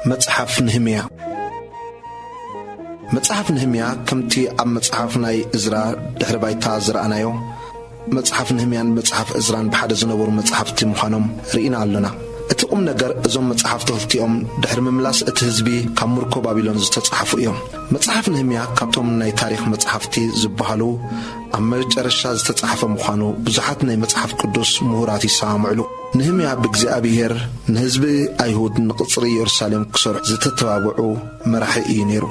መጽሓፍ ነህምያ። መጽሓፍ ነህምያ ከምቲ ኣብ መጽሓፍ ናይ እዝራ ድሕሪ ባይታ ዝረኣናዮ፣ መጽሓፍ ነህምያን መጽሓፍ እዝራን ብሓደ ዝነበሩ መጽሓፍቲ ምዃኖም ርኢና ኣሎና። እቲ ቁም ነገር፣ እዞም መጽሓፍቲ ክልቲኦም ድሕሪ ምምላስ እቲ ህዝቢ ካብ ምርኮ ባቢሎን ዝተጻሕፉ እዮም። መጽሓፍ ነህምያ ካብቶም ናይ ታሪኽ መጽሓፍቲ ዝበሃሉ ኣብ መጨረሻ ዝተጻሕፈ ምዃኑ ብዙሓት ናይ መጽሓፍ ቅዱስ ምሁራት ይሰማምዕሉ። ነህምያ ብእግዚኣብሔር ንህዝቢ ኣይሁድ ንቕጽሪ ኢየሩሳሌም ክሰርሑ ዝተተባብዑ መራሒ እዩ ነይሩ።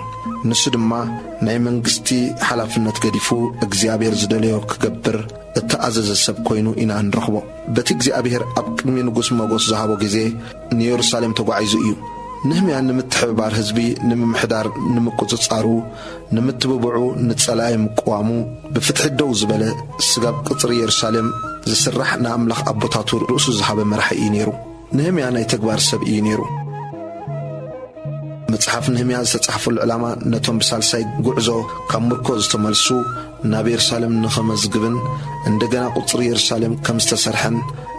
ንሱ ድማ ናይ መንግስቲ ሓላፍነት ገዲፉ እግዚኣብሔር ዝደለዮ ክገብር እተኣዘዘ ሰብ ኮይኑ ኢና እንረኽቦ። በቲ እግዚኣብሔር ኣብ ቅድሚ ንጉስ ሞጎስ ዝሃቦ ግዜ ንየሩሳሌም ተጓዒዙ እዩ። ነህምያ ንምትሕብባር ህዝቢ፣ ንምምሕዳር፣ ንምቁጽጻሩ፣ ንምትብብዑ፣ ንጸላኢ ምቅዋሙ፣ ብፍትሒ ደው ዝበለ፣ ስጋብ ቅጽሪ የሩሳሌም ዝስራሕ ንኣምላኽ ኣቦታቱ ርእሱ ዝሃበ መራሒ እዩ ነይሩ። ነህምያ ናይ ተግባር ሰብ እዩ ነይሩ። መጽሓፍ ነህምያ ዝተጻሕፈሉ ዕላማ ነቶም ብሳልሳይ ጉዕዞ ካብ ምርኮ ዝተመልሱ ናብ የሩሳሌም ንኸመዝግብን እንደገና ቁጽሪ የሩሳሌም ከም ዝተሰርሐን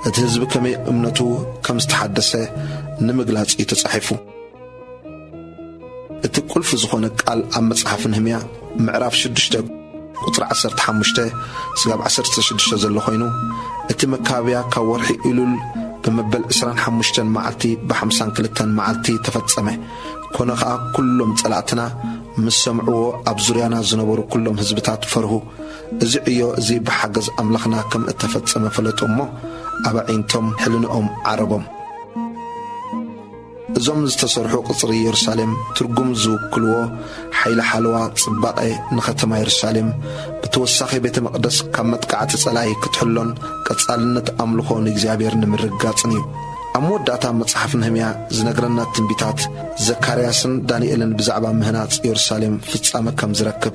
እቲ ህዝቢ ከመይ እምነቱ ከም ዝተሓደሰ ንምግላጽ እዩ ተጻሒፉ። እቲ ቁልፊ ዝኾነ ቃል ኣብ መጽሓፍ ነህምያ ምዕራፍ ሽዱሽተ ቁጽሪ ዓሰርተ ሓሙሽተ ስጋብ ዓሰርተ ሽዱሽተ ዘሎ ኮይኑ፣ እቲ መካብያ ካብ ወርሒ ኢሉል ብመበል ዕስራን ሓሙሽተን መዓልቲ ብሓምሳን ክልተን መዓልቲ ተፈጸመ። ኮነ ኸኣ ኩሎም ጸላእትና ምስ ሰምዕዎ ኣብ ዙርያና ዝነበሩ ኩሎም ህዝብታት ፈርሁ። እዚ ዕዮ እዚ ብሓገዝ ኣምላኽና ከም እተፈጸመ ፈለጡ እሞ ኣብ ኣዒንቶም ሕልንኦም ዓረቦም። እዞም ዝተሰርሑ ቅጽሪ የሩሳሌም ትርጉም ዝውክልዎ ሓይሊ ሓለዋ፣ ጽባቐ ንኸተማ የሩሳሌም፣ ብተወሳኺ ቤተ መቕደስ ካብ መጥቃዕቲ ጸላኢ ክትሕሎን ቀጻልነት ኣምልኾ ንእግዚኣብሔር ንምርግጋጽን እዩ። ኣብ መወዳእታ መጽሓፍ ነህምያ ዝነግረና ትንቢታት ዘካርያስን ዳንኤልን ብዛዕባ ምህናጽ የሩሳሌም ፍጻመ ከም ዝረክብ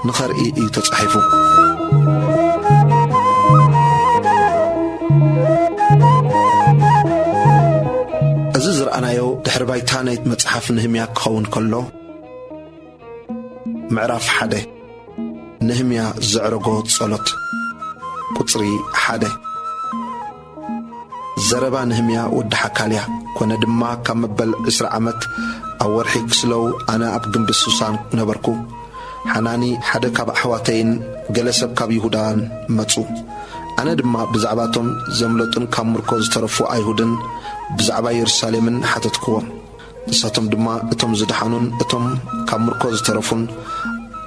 ንኸርኢ እዩ ተጻሒፉ። እዚ ዝረኣናዮ ድሕሪ ባይታ ናይ መጽሓፍ ነህምያ ክኸውን ከሎ፣ ምዕራፍ ሓደ። ነህምያ ዘዕረጎ ጸሎት። ቁጽሪ ሓደ። ዘረባ ነህምያ ወዲ ሓካልያ። ኮነ ድማ ካብ መበል ዕስራ ዓመት ኣብ ወርሒ ክስለው ኣነ ኣብ ግንቢ ሱሳን ነበርኩ። ሓናኒ ሓደ ካብ ኣሕዋተይን ገለ ሰብ ካብ ይሁዳን መጹ። ኣነ ድማ ብዛዕባቶም ዘምለጡን ካብ ምርኮ ዝተረፉ ኣይሁድን ብዛዕባ የሩሳሌምን ሓተትክዎም። ንሳቶም ድማ እቶም ዝደሓኑን እቶም ካብ ምርኮ ዝተረፉን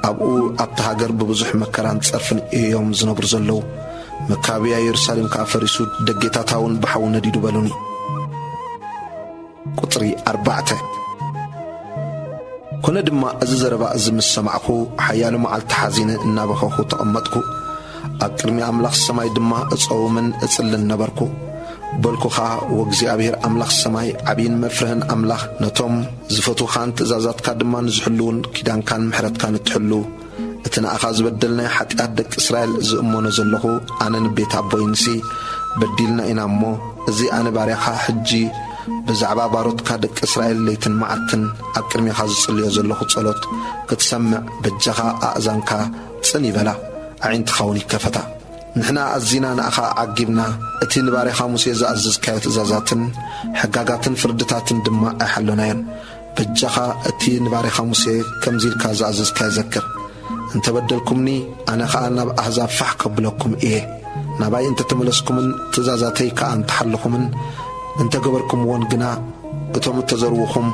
ኣብኡ ኣብቲ ሃገር ብብዙሕ መከራን ጸርፍን እዮም ዝነብሩ ዘለዉ። መካብያ የሩሳሌም ከኣ ፈሪሱ፣ ደጌታታ እውን ብሓዊ ነዲዱ በሉኒ። ቁጽሪ ኣርባዕተ። ኮነ ድማ እዚ ዘረባ እዚ ምስ ሰማዕኩ ሓያሎ መዓልቲ ሓዚነ እናበኸኹ ተቐመጥኩ። ኣብ ቅድሚ ኣምላኽ ሰማይ ድማ እጸውምን እጽልን ነበርኩ። በልኩ ኸኣ፣ "ወእግዚኣብሔር ኣምላኽ ሰማይ፣ ዓቢይን መፍርህን ኣምላኽ፣ ነቶም ዝፈትዉኻን ትእዛዛትካ ድማ ንዝሕልዉን ኪዳንካን ምሕረትካን እትሕሉ፣ እቲ ንኣኻ ዝበደልናዮ ሓጢኣት ደቂ እስራኤል ዝእመኖ ዘለኹ ኣነን ቤት ኣቦይንሲ በዲልና ኢና እሞ፣ እዚ ኣነ ባርያኻ ሕጂ ብዛዕባ ባሮትካ ደቂ እስራኤል ለይትን መዓልትን ኣብ ቅድሜኻ ዝጽልዮ ዘለኹ ጸሎት ክትሰምዕ በጃኻ ኣእዛንካ ጽን ይበላ፣ ኣዒንትኻ እውን ይከፈታ። ንሕና ኣዚና ንኣኻ ዓጊብና፣ እቲ ንባርያኻ ሙሴ ዝኣዘዝካዮ ትእዛዛትን ሕጋጋትን ፍርድታትን ድማ ኣይሓሎናዮን። በጃኻ እቲ ንባርያኻ ሙሴ ከምዚ ኢልካ ዝኣዘዝካዮ ዘክር። እንተ በደልኩምኒ፣ ኣነ ኸኣ ናብ ኣህዛብ ፋሕ ከብለኩም እየ። ናባይ እንተ ተመለስኩምን ትእዛዛተይ ከኣ እንተ ሓለኹምን እንተ ገበርኩምዎን ግና፣ እቶም እተዘርዉኹም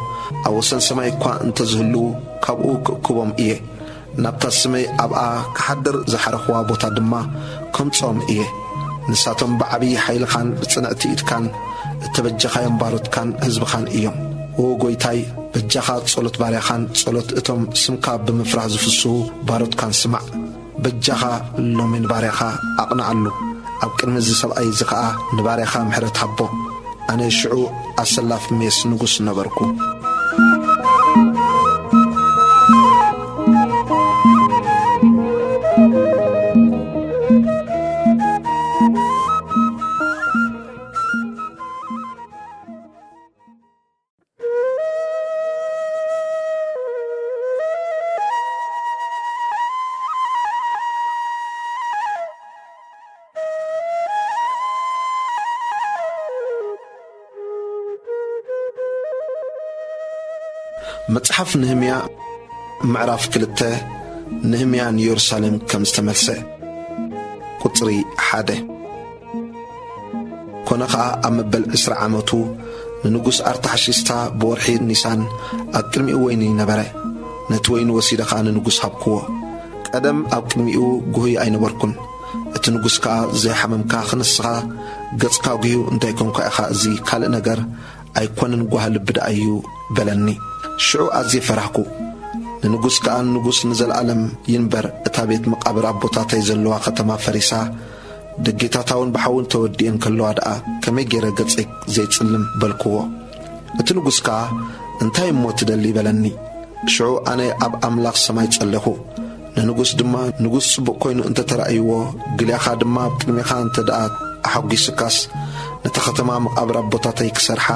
ኣብ ወሰን ሰማይ እኳ እንተ ዝህልዉ፣ ካብኡ ክእክቦም እየ። ናብታ ስመይ ኣብኣ ክሓድር ዝሓረኽዋ ቦታ ድማ ከምጽኦም እየ። ንሳቶም ብዓብዪ ሓይልኻን ብጽንዕቲ ኢድካን እተበጀኻዮም ባሮትካን ህዝብኻን እዮም። ኦ ጐይታይ፣ በጃኻ ጸሎት ባርያኻን ጸሎት እቶም ስምካ ብምፍራህ ዝፍስሁ ባሮትካን ስማዕ። በጃኻ ሎሚ ንባርያኻ ኣቕንዓሉ። ኣብ ቅድሚ እዚ ሰብኣይ እዚ ኸኣ ንባርያኻ ምሕረት ሃቦ። ኣነ ሽዑ ኣሰላፍ ሜስ ንጉስ ነበርኩ። መጽሓፍ ነህምያ ምዕራፍ ክልተ። ነህምያ ንየሩሳሌም ከም ዝተመልሰ። ቁጽሪ ሓደ። ኮነ ኸኣ ኣብ መበል ዕስራ ዓመቱ ንንጉስ ኣርታሕሽስታ ብወርሒ ኒሳን ኣብ ቅድሚኡ ወይኒ ነበረ። ነቲ ወይኒ ወሲደ ኸኣ ንንጉስ ሃብክዎ። ቀደም ኣብ ቅድሚኡ ጉህይ ኣይነበርኩን። እቲ ንጉስ ከኣ ዘይሓመምካ ክንስኻ ገጽካ ጉህዩ እንታይ ኮንኳ ኢኻ እዚ ካልእ ነገር ኣይኮነን ጓህ ልቢ ደኣ እዩ በለኒ። ሽዑ ኣዝየ ፈራህኩ። ንንጉስ ከኣ ንጉስ ንዘለኣለም ይንበር እታ ቤት መቓብር ኣቦታተይ ዘለዋ ከተማ ፈሪሳ ደጌታታ እውን ብሓውን ተወዲኤን ከለዋ ደኣ ከመይ ገይረ ገጸይ ዘይጽልም በልክዎ። እቲ ንጉስ ከኣ እንታይ እሞ ትደሊ በለኒ። ሽዑ ኣነ ኣብ ኣምላኽ ሰማይ ጸለኹ። ንንጉስ ድማ ንጉስ ጽቡቕ ኮይኑ እንተ ተራእይዎ፣ ግልያኻ ድማ ኣብ ቅድሜኻ እንተ ደኣ ኣሐጒስካስ፣ ነታ ኸተማ መቓብር ኣቦታተይ ክሰርሓ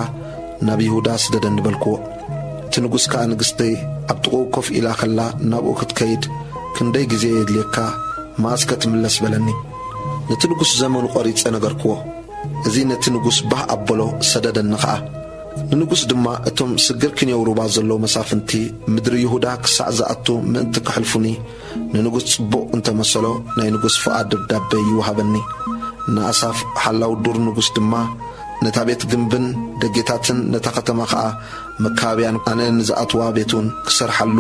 ናብ ይሁዳ ስደደኒ በልክዎ። እቲ ንጉስ ከኣ ንግስቲ ኣብ ጥቕኡ ኮፍ ኢላ ኸላ ናብኡ ክትከይድ ክንደይ ግዜ የድልየካ? መኣስ ከ ትምለስ በለኒ። ነቲ ንጉስ ዘመኑ ቖሪጸ ነገርክዎ። እዚ ነቲ ንጉስ ባህ ኣበሎ፣ ሰደደኒ ኸኣ። ንንጉስ ድማ እቶም ስግር ክንየው ሩባ ዘለዉ መሳፍንቲ ምድሪ ይሁዳ ክሳዕ ዝኣቱ ምእንቲ ክሕልፉኒ፣ ንንጉስ ጽቡቕ እንተ መሰሎ ናይ ንጉስ ፍቓድ ደብዳበ ይወሃበኒ። ንኣሳፍ ሓላው ዱር ንጉስ ድማ ነታ ቤት ግንብን ደጌታትን ነታ ኸተማ ኸኣ መካብያን ኣነ ንዝኣትዋ ቤት እውን ክሰርሓሉ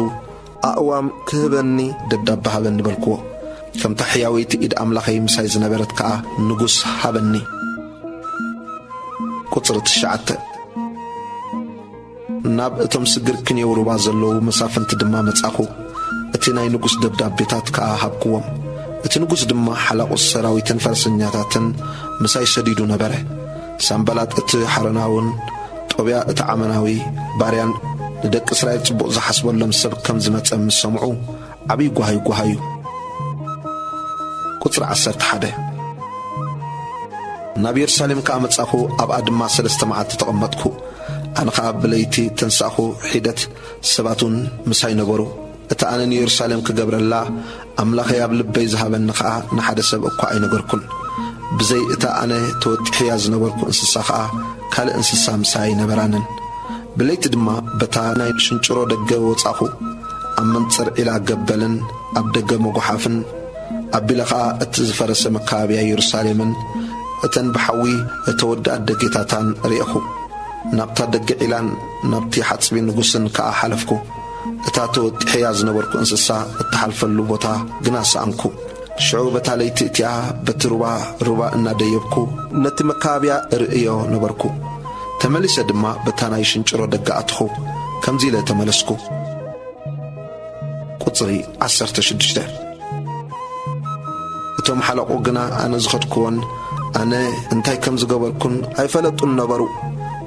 ኣእዋም ክህበኒ ደብዳበ ሃበኒ በልክዎ። ከምታ ሕያወይቲ ኢድ ኣምላኸይ ምሳይ ዝነበረት ከኣ ንጉስ ሃበኒ። ቁጽሪ ትሽዓተ። ናብ እቶም ስግር ክንየው ሩባ ዘለዉ መሳፍንቲ ድማ መጻኹ። እቲ ናይ ንጉስ ደብዳቤታት ከኣ ሃብክዎም። እቲ ንጉስ ድማ ሓላቑ ሰራዊትን ፈረሰኛታትን ምሳይ ሰዲዱ ነበረ። ሳምባላጥ እቲ ሓረናውን ጦብያ እቲ ዓመናዊ ባርያን ንደቂ እስራኤል ጽቡቕ ዝሓስበሎም ሰብ ከም ዝመጸ ምስ ሰምዑ ዓብዪ ጓሃዩ ጓሃዩ። ቁጽሪ ዓሰርተ ሓደ። ናብ የሩሳሌም ከኣ መጻኹ፣ ኣብኣ ድማ ሰለስተ መዓልቲ ተቐመጥኩ። ኣነ ኸኣ ብለይቲ ተንሳእኹ፣ ሒደት ሰባት እውን ምሳይ ነበሩ። እቲ ኣነ ንየሩሳሌም ክገብረላ ኣምላኸይ ኣብ ልበይ ዝሃበኒ ኸኣ ንሓደ ሰብ እኳ ኣይነገርኩን። ብዘይ እታ ኣነ ተወጢሐያ ዝነበርኩ እንስሳ ኸኣ ካልእ እንስሳ ምሳይ ኣይነበራንን። ብለይቲ ድማ በታ ናይ ሽንጭሮ ደገ ወጻኹ። ኣብ መንጽር ዒላ ገበልን ኣብ ደገ መጉሓፍን ኣቢለ ኸኣ እቲ ዝፈረሰ መካበብያ የሩሳሌምን እተን ብሓዊ እተወድኣት ደጌታታን ርኤኹ። ናብታ ደገ ዒላን ናብቲ ሓጽቢ ንጉስን ከኣ ሓለፍኩ። እታ ተወጢሐያ ዝነበርኩ እንስሳ እትሓልፈሉ ቦታ ግና ሰኣንኩ። ሽዑ በታ ለይቲ እቲኣ በቲ ሩባ ሩባ እናደየብኩ ነቲ መካብያ እርእዮ ነበርኩ። ተመሊሰ ድማ በታ ናይ ሽንጭሮ ደገ ኣትኹ። ከምዚ ኢለ ተመለስኩ። ቁጽሪ ዓሰርተ ሽዱሽተ። እቶም ሓለቑ ግና ኣነ ዝኸድክዎን ኣነ እንታይ ከም ዝገበርኩን ኣይፈለጡን ነበሩ።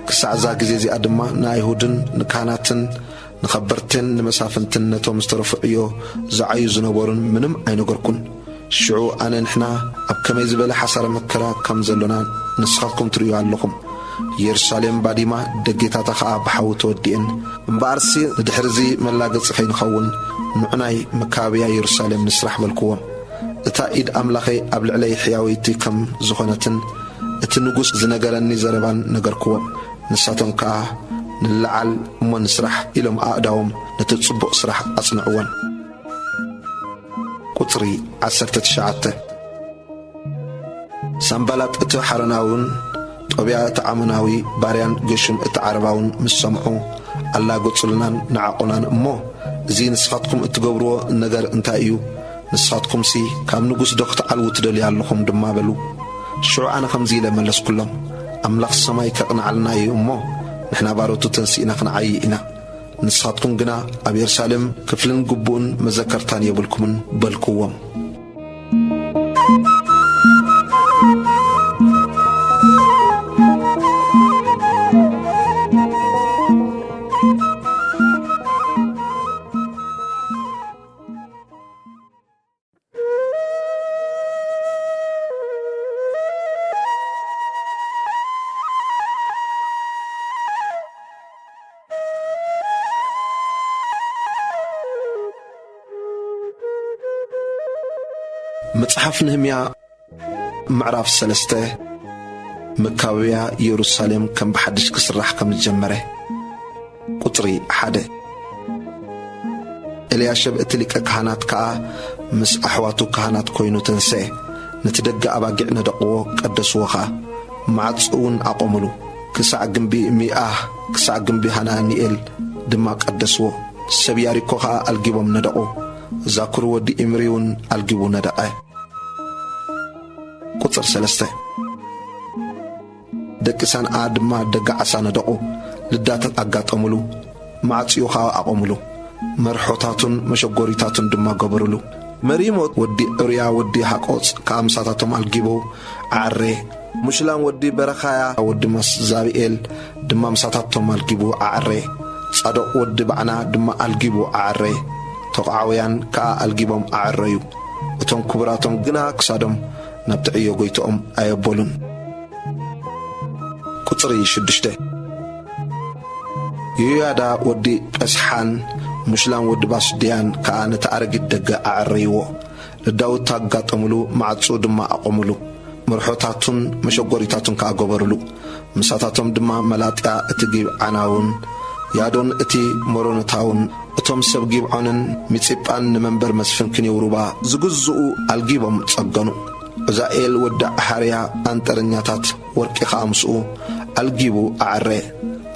ክሳዕ እዛ ግዜ እዚኣ ድማ ንኣይሁድን ንካህናትን ንኸበርትን ንመሳፍንትን ነቶም ዝተረፉ ዕዮ ዝዓዩ ዝነበሩን ምንም ኣይነገርኩን። ሽዑ ኣነ ንሕና ኣብ ከመይ ዝበለ ሓሳረ መከራ ከም ዘሎና ንስኻትኩም ትርእዩ ኣለኹም። የሩሳሌም ባዲማ፣ ደጌታታ ኸኣ ብሓዊ ተወዲኤን። እምበኣርሲ ንድሕርዚ መላገጺ ኸይንኸውን ንዑናይ መካብያ የሩሳሌም ንስራሕ በልክዎም። እታ ኢድ ኣምላኸይ ኣብ ልዕለይ ሕያወይቲ ከም ዝኾነትን እቲ ንጉስ ዝነገረኒ ዘረባን ነገርክዎም። ንሳቶም ከኣ ንለዓል እሞ ንስራሕ ኢሎም ኣእዳዎም ነቲ ጽቡቕ ስራሕ ኣጽንዕወን። ቁጽሪ ዓሰርተ ትሽዓተ። ሳምባላጥ እቲ ሓረናውን ጦብያ እቲ ዓሞናዊ ባርያን ገሹም እቲ ዓረባውን ምስ ሰምዑ ኣላገጹልናን ንዓቑናን። እሞ እዚ ንስኻትኩም እትገብርዎ ነገር እንታይ እዩ? ንስኻትኩምሲ ካብ ንጉስ ዶ ክትዓልዉ ትደልዩ ኣለኹም ድማ በሉ። ሽዑ ኣነ ከምዚ ኢለ መለስኩሎም፣ ኣምላኽ ሰማይ ከቕንዓልና እዩ እሞ ንሕና ባሮቱ ተንሲእና ክንዓዪ ኢና። ንስኻትኩም ግና ኣብ የሩሳሌም ክፍልን ግቡእን መዘከርታን የብልኩምን በልክዎም። መጽሓፍ ነህምያ ምዕራፍ ሰለስተ። መካበብያ የሩሳሌም ከም ብሓድሽ ክስራሕ ከም ዝጀመረ። ቁጽሪ ሓደ። ኤልያሸብ እቲ ሊቀ ካህናት ከኣ ምስ ኣሕዋቱ ካህናት ኮይኑ ተንስአ። ነቲ ደገ ኣባጊዕ ነደቕዎ፣ ቀደስዎ ኸኣ። ማዕጾ እውን ኣቖምሉ። ክሳዕ ግምቢ ሚኣህ፣ ክሳዕ ግምቢ ሃናንኤል ድማ ቀደስዎ። ሰብ ያሪኮ ኸኣ ኣልጊቦም ነደቑ። ዛኩር ወዲ ኢምሪ እውን ኣልጊቡ ነደቐ። ቁጽሪ ሰለስተ። ደቂ ሳንዓ ድማ ደቂ ዓሳ ነደቑ። ልዳት ኣጋጠሙሉ፣ ማዕጺኡ ኸኣ ኣቖምሉ። መርሖታቱን መሸጎሪታቱን ድማ ገበሩሉ። መሪሞት ወዲ ዑርያ ወዲ ሃቆጽ ከኣ ምሳታቶም ኣልጊቡ ኣዐረየ። ሙሽላም ወዲ በረኻያ ወዲ መስዛብኤል ድማ ምሳታቶም ኣልጊቡ ኣዐረየ። ጻዶቕ ወዲ ባዕና ድማ ኣልጊቡ ኣዐረየ። ተቋዓውያን ከኣ ኣልጊቦም ኣዐረዩ። እቶም ክቡራቶም ግና ክሳዶም ናብቲ ዕዮ ጎይትኦም ኣየበሉን። ቁጽሪ ሽዱሽተ። ዮያዳ ወዲ ጴስሓን ሙሽላም ወዲ ባስድያን ከኣ ነቲ ኣረጊት ደገ ኣዐረይዎ። ንዳዊት ኣጋጠሙሉ፣ ማዕጾ ድማ ኣቖምሉ። መርሖታቱን መሸጎሪታቱን ከኣ ገበሩሉ። ምሳታቶም ድማ መላጥያ እቲ ጊብዓናውን ያዶን እቲ ሞሮኖታውን፣ እቶም ሰብ ጊብዖንን ሚጺጳን ንመንበር መስፍን ክንየው ሩባ ዝግዝኡ ኣልጊቦም ጸገኑ። ዑዛኤል ወዲ ሓርያ ኣንጠረኛታት ወርቂ ኸኣ ምስኡ ኣልጊቡ ኣዐረ።